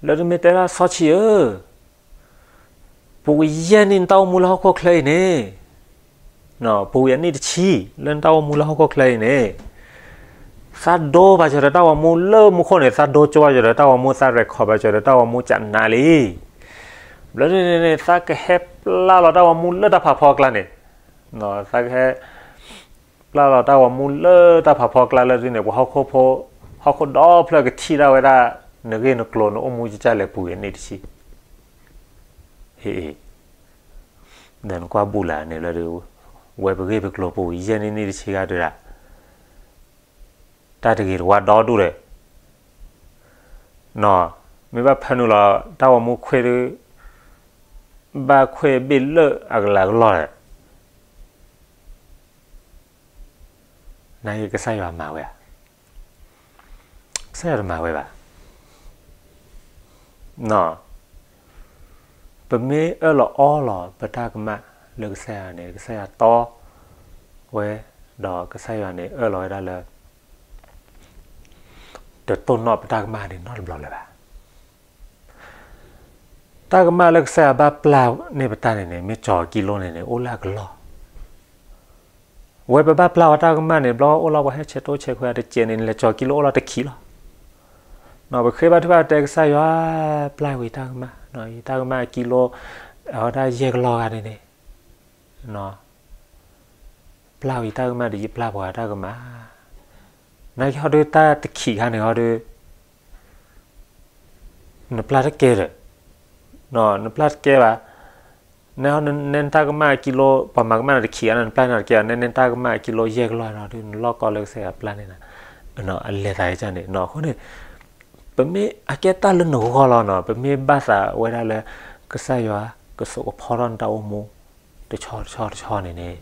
လၢတမ့ၢ်တဲဒၣ်စီဆှံဧၢ, ပူၤကွံာ်ယဲၢ်နံၣ်နတၢ်အိၣ်မူလၢဟီၣ်ခိၣ်ချၢအံၤန့ၣ်, ပူၤကွံာ်အနံၣ်တဆံ လၢနတၢ်အိၣ်မူလၢဟီၣ်ခိၣ်ချၢအံၤန့ၣ်, သးဒိဘၣ်စၢၤဒီးတၢ်ဂီၤမူလၢမူခိၣ်န့ၣ်, သးဒိကၠိဘၣ်စၢၤဒီးတၢ်ဂီၤမူ, သးရဲၣ်ခီၣ်ဘၣ်စၢၤဒီးတၢ်ဂီၤမူကနးလံ. ဘျီဒုန့ၣ်န့ၣ် သးကဟဲပျၢ်လီၤတၢ်ဂီၤမူလၢတၢ်ဖးဖီအကျါန့ၣ်, သးကဟဲ ပျၢ်လီၤတၢ်ဂီၤမူလၢတၢ်ဖးဖီအကျါလၢဒုန့ၣ် ပှၤဟီၣ်ခိၣ်ဖိ, ဟီၣ်ခိၣ်ဒီဖျၢၣ်ကထံၣ်ဒၣ်ဝဲဒၣ် နဂ့ၢ်နကျိၤနအိၣ်မူကစၢ်လဲၤပူၤကွံာ်အနံၣ်တဆံ, ဟ့ၣ်, ဒီးနကွၢ်ဘူၣ်လၢန့ၣ်လၢဒု, ဝဲပဂ့ၢ်ပကျိၤပူၤကွံာ်ယဲၢ်နံၣ်နံၣ်တဆံဂၤဒုဒၣ် တၢ်တဂ့ၤတဝါဒီဒူၣ်ဒီး, နီၢ်, မ့ၢ်ဘၣ်ဖၢနုာ်လီၤ တၢ်ဂီၤမူခွဲးဒု, ဘၣ်ခွဲးဘ့ၣ်လၢအကလးကလီၢ်ဒီး, နာ်က့ကစၢ်ယွၤမၤဝဲဧါ, ကစၢ်ယွၤတမၤဝဲဘၣ်. နီၢ်, ပမ့ၢ်အၢၣ်လီၤအီလီၤပတၢ်ကမၣ်လၢကစၢ်ယွၤန့ၣ် ကစၢ်ယွၤတီဝဲ, ဒီးကစၢ်ယွၤန့ၣ် အၢၣ်လီၤဝဲဒၣ်လၢ တတိၢ်နီၣ်ပတၢ်ကမၣ်န့ၣ်နီတဘျီလၢၤဘၣ်. တၢ်ကမၣ်လၢကစၢ်ယွၤဘၣ်ပျၢ်န့ၢ်ပတၢ်န့ၣ်န့ၣ် မ့ၢ်ကၠီၤကံလိန့ၣ်န့ၣ် အိၣ်လၢအကလီၢ်. ဝဲပဘၣ်ပျၢ်ဝဲတၢ်ကမၣ်န့ၣ် ဘျီအိၣ်လီၤပှၤဟဲဆဲးတိဆဲးခွဲးတစဲးန့ၣ် လဲၤကၠီၤကံလိအိၣ်လီၤတခံလီၤ. နီၢ်, ပဃ့ဘါထုကဖၣ်တဲကစၢ်ယွၤ, ပျၢ်ဝံၤတၢ်ကမၣ်, တၢ်ကမၣ်ကံလိ, အဝဲဒၣ်ယဲၢ်ကလီၢ်ဂၤန့ၣ်န့ၣ် ပျၢ်ဝံၤတၢ်ကမၣ်ဒီး ယပျၢ်ပှၤတၢ်ကမၣ်, နာ်က့ဟီဒုတၢ်တခံးခါန့ၣ်ဟီဒု နပျၢ်တကဲဒီး, နပျၢ်တကဲဘၣ်, နဲနတၢ်ကမၣ်ကံလိ ပှၤမၤကမၣ်နၤတခံးဧါ, နပျၢ်န့ၢ်တကဲဧါ, နဲနတၢ်ကမၣ်ကံလိယဲၢ်ကလီၢ်န့ၣ်ဒီး နလီၢ်ကီလၢကစၢ်ယွၤပျၢ်န့ၢ်နၤ, အလဲၤသးကစၢ်န့ၣ်နီၢ်. အဃိန့ၣ် ပမ့ၢ်အကဲတၢ်လၢနဂီၢ်လီၤနီၢ်, ပမ့ၢ်ဘၣ်သးဝဲဒၣ်လၢ ကစၢ်ယွၤကစိာ်ကဖီထီၣ်နတၢ်အိၣ်မူ တဆီတဆီတဆီန့ၣ်န့ၣ်,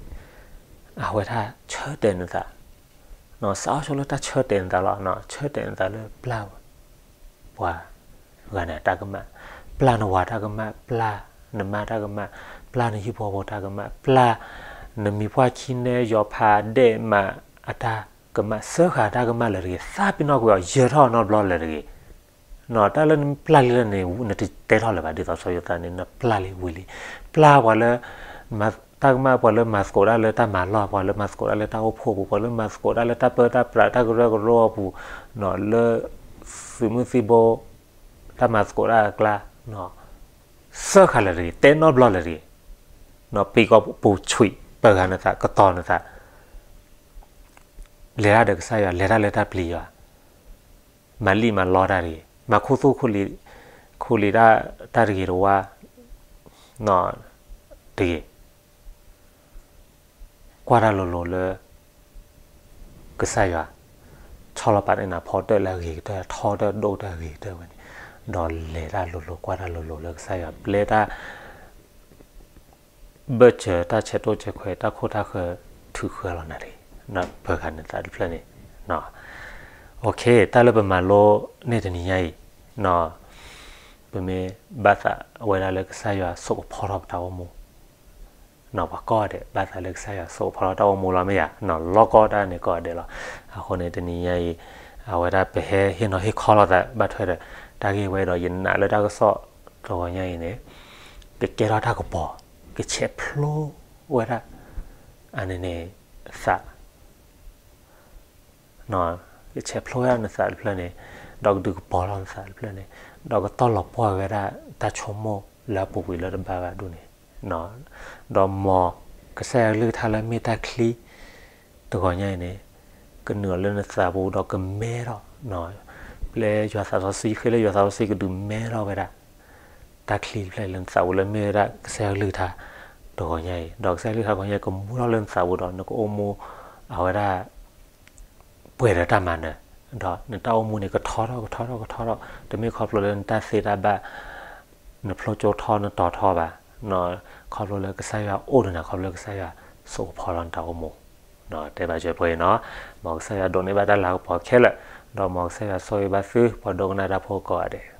အဝဲဒၣ်ဆၢတဲာ်နသး, စးအီၣ်ဆိလၢတၢ်ဆၢတဲာ်နသးလီၤ. ဆၢတဲာ်နသးလၢပျၢ် ပှၤဂၤန့ၣ်တၢ်ကမၣ်, ပျၢ်နဝၤတၢ်ကမၣ်, ပျၢ်နမါတၢ်ကမၣ်, ပျၢ်နဟံၣ်ဖိဃီဖိတၢ်ကမၣ်, ပျၢ်နမံၤပှၢ်ခံနဲယီၤဖးဒဲးမးအတၢ်ကမၣ်, စၢဃာ်တၢ်ကမၣ်လၢာ်တဂ့ၤ, သးပ့ၤနီၣ်ကွံာ်အီၤ ယၢၤထီၣ်နီတဘျီလၢာ်တဂ့ၤ. နီၢ်, တၢ်လၢနပျၢ်လံလၢန့ၣ် နတတဲထီၣ်လၢၤဘၣ်, ဒ်သိးစီၤယိၤသးန့ၣ် နပျၢ်လံဝံၤလံ. ပျၢ်ပှၤလၢ တၢ်ကမၣ် ပှၤလၢမၤသကိးတၢ်လၢတၢ်မၤလီၢ်, ပှၤလၢမၤသကိးတၢ်လၢတၢ်အိၣ်ဖှိၣ်ပူၤ, ပှၤလၢမၤသကိးတၢ်လၢတၢ်ပၢတၢ်ပြးတၢ်ကရၢကရိအပူၤ, လၢသုးမုၢ်သံၣ်ဘိ တၢ်မၤသကိးတၢ်အကျါ, စၢဃာ်လၢာ်တဂ့ၤ, တဲနီတဘျီလၢာ်တဂ့ၤ. ပံၤကီၢ်ပူၤဆွံးပၢၤဂၤနသး, ကတီၤနသး, လဲၤတၢ်ဒီးကစၢ်ယွၤ, လဲၤတၢ်လၢတၢ်ပျံၤယွၤ, မၤလံၣ်မၤလီတၢ်တဂ့ၤ, မၤခူသူၣ်ခူလံၤတၢ်, တၢ်တဂ့ၤတဝါတဂ့ၤ. ကွၢ်တၢ်လိၤလိၤလၢ ကစၢ်ယွၤ ဆီလီၤပာ်န့ၢ်နၤဖီတၢၣ်လၢအဂ့ၤကတၢၢ်, ထီတၢၣ်ဒိၣ်တၢၣ်အဂ့ၤကတၢၢ်ဝဲန့ၣ်, ဒီးလဲၤတၢ်လိၤလိၤ ကွၢ်တၢ်လိၤလိၤလၢကစၢ်ယွၤ ပျဲတၢ် ဘၢၣ်စၢၤတၢ်ဆဲးတိၣ်ဆဲးခွဲး တၢ်ခိၣ်တၢ်ဃၢၤ ထုးဃၢလီၤနၤတဂ့ၤ, ပၢၤဃာ်နသးတဖျၢၣ်န့ၣ်, တၢ်လၢပမၤလိန့ၢ်တနံၤညါအံၤ, ပမ့ၢ်ဘၣ်သးဝဲဒၣ်လၢကစၢ်ယွၤဆိၣ်ကဖီထီၣ်ပတၢ်အိၣ်မူ ပှၤကိးဂၤဒဲး ဘၣ်သးလၢကစၢ်ယွၤဆိၣ်ကဖီထီၣ်တၢ်အိၣ်မူလီၤမ့ၢ်ဧါ, လီၢ်ကိးတၢ်န့ၣ်ကိးဂၤဒဲးလီၤ. အဃိန့ၣ် တနံၤညါအံၤ အဝဲဒၣ်ပဟဲဟ့ၣ်နီၤဟ့ၣ်ခီလိာ်သးဘၣ်ထွဲဒီး တၢ်ဂ့ၢ်ဝဲဒီး ယနာ်လၢတၢ်ကစီၣ်တဂီၤညါအံၤန့ၣ် ကကဲထီၣ်တၢ်ကပီၤ ကဆဲးဖျိဝဲဒၣ် အန့ၣ်န့ၣ် သး ကဆဲးဖျိဝဲဒၣ်နသးတဖျၢၣ်န့ၣ်, ဒီးကဒုးကပီၤထီၣ်နသးတဖျၢၣ်န့ၣ်, ဒီးကတီၢ်လီၤပှီၢ်ဝဲဒၣ်တၢ်ဆိကမိၣ်လၢအပူၤကွံာ်လၢတဘၣ်ဘၣ်ဒူၣ်န့ၣ်, ဒီးမ်ကစၢ်ယွၤကလုၢ်ကထါလၢမ့ၢ်တၢ်ချံတဂီၤညါအံၤန့ၣ် ကနုာ်လီၤလၢနသးပူၤဒီးကမဲထီၣ်, ပျဲယွၤသးစီဆှံဃ့လၢယွၤသးစီဆှံကဒုးမဲထီၣ်ဝဲဒၣ် တၢ်ချံတဖျၢၣ်လၢနသးပူၤလၢမ့ၢ်ဝဲဒၣ်ကစၢ်ယွၤကလုၢ်ကထါတဂီၤညါအံၤ, ဒီးကစၢ်ယွၤကလုၢ်ကထါတဂီၤညါအံၤ ကမူထီၣ်လၢနသးပူၤဒီး နကအိၣ်မူအဝဲဒၣ် ပှဲၤဒီးတၢ်မၤနၢၤ, ဒီးနတၢ်အိၣ်မူန့ၣ် ကထီထီၣ်ကထီထီၣ်ကထီထီၣ်, တမ့ၢ်ခီဖျိလၢနတၢ်သ့တၢ်ဘၣ် နဖျိကၠိထီနတီၤထီဘၣ်, ခီဖျိလၢကစၢ်ယွၤအိၣ်ဒီးနၤ ခီဖျိလၢကစၢ်ယွၤဆိၣ်ကဖီထီၣ်နတၢ်အိၣ်မူ, တဲဘၣ်စၢၤပှဲၤအံၤနီၤ, မ်ကစၢ်ယွၤဒိးန့ၢ်ဘၣ်တၢ်လၤကပီၤခဲလၢာ်, ဒီးမ်ကစၢ်ယွၤဆိၣ်ဂ့ၤဘၣ်သုပှၤဒိကနၣ်တၢ်ဖိကိးဂၤဒဲး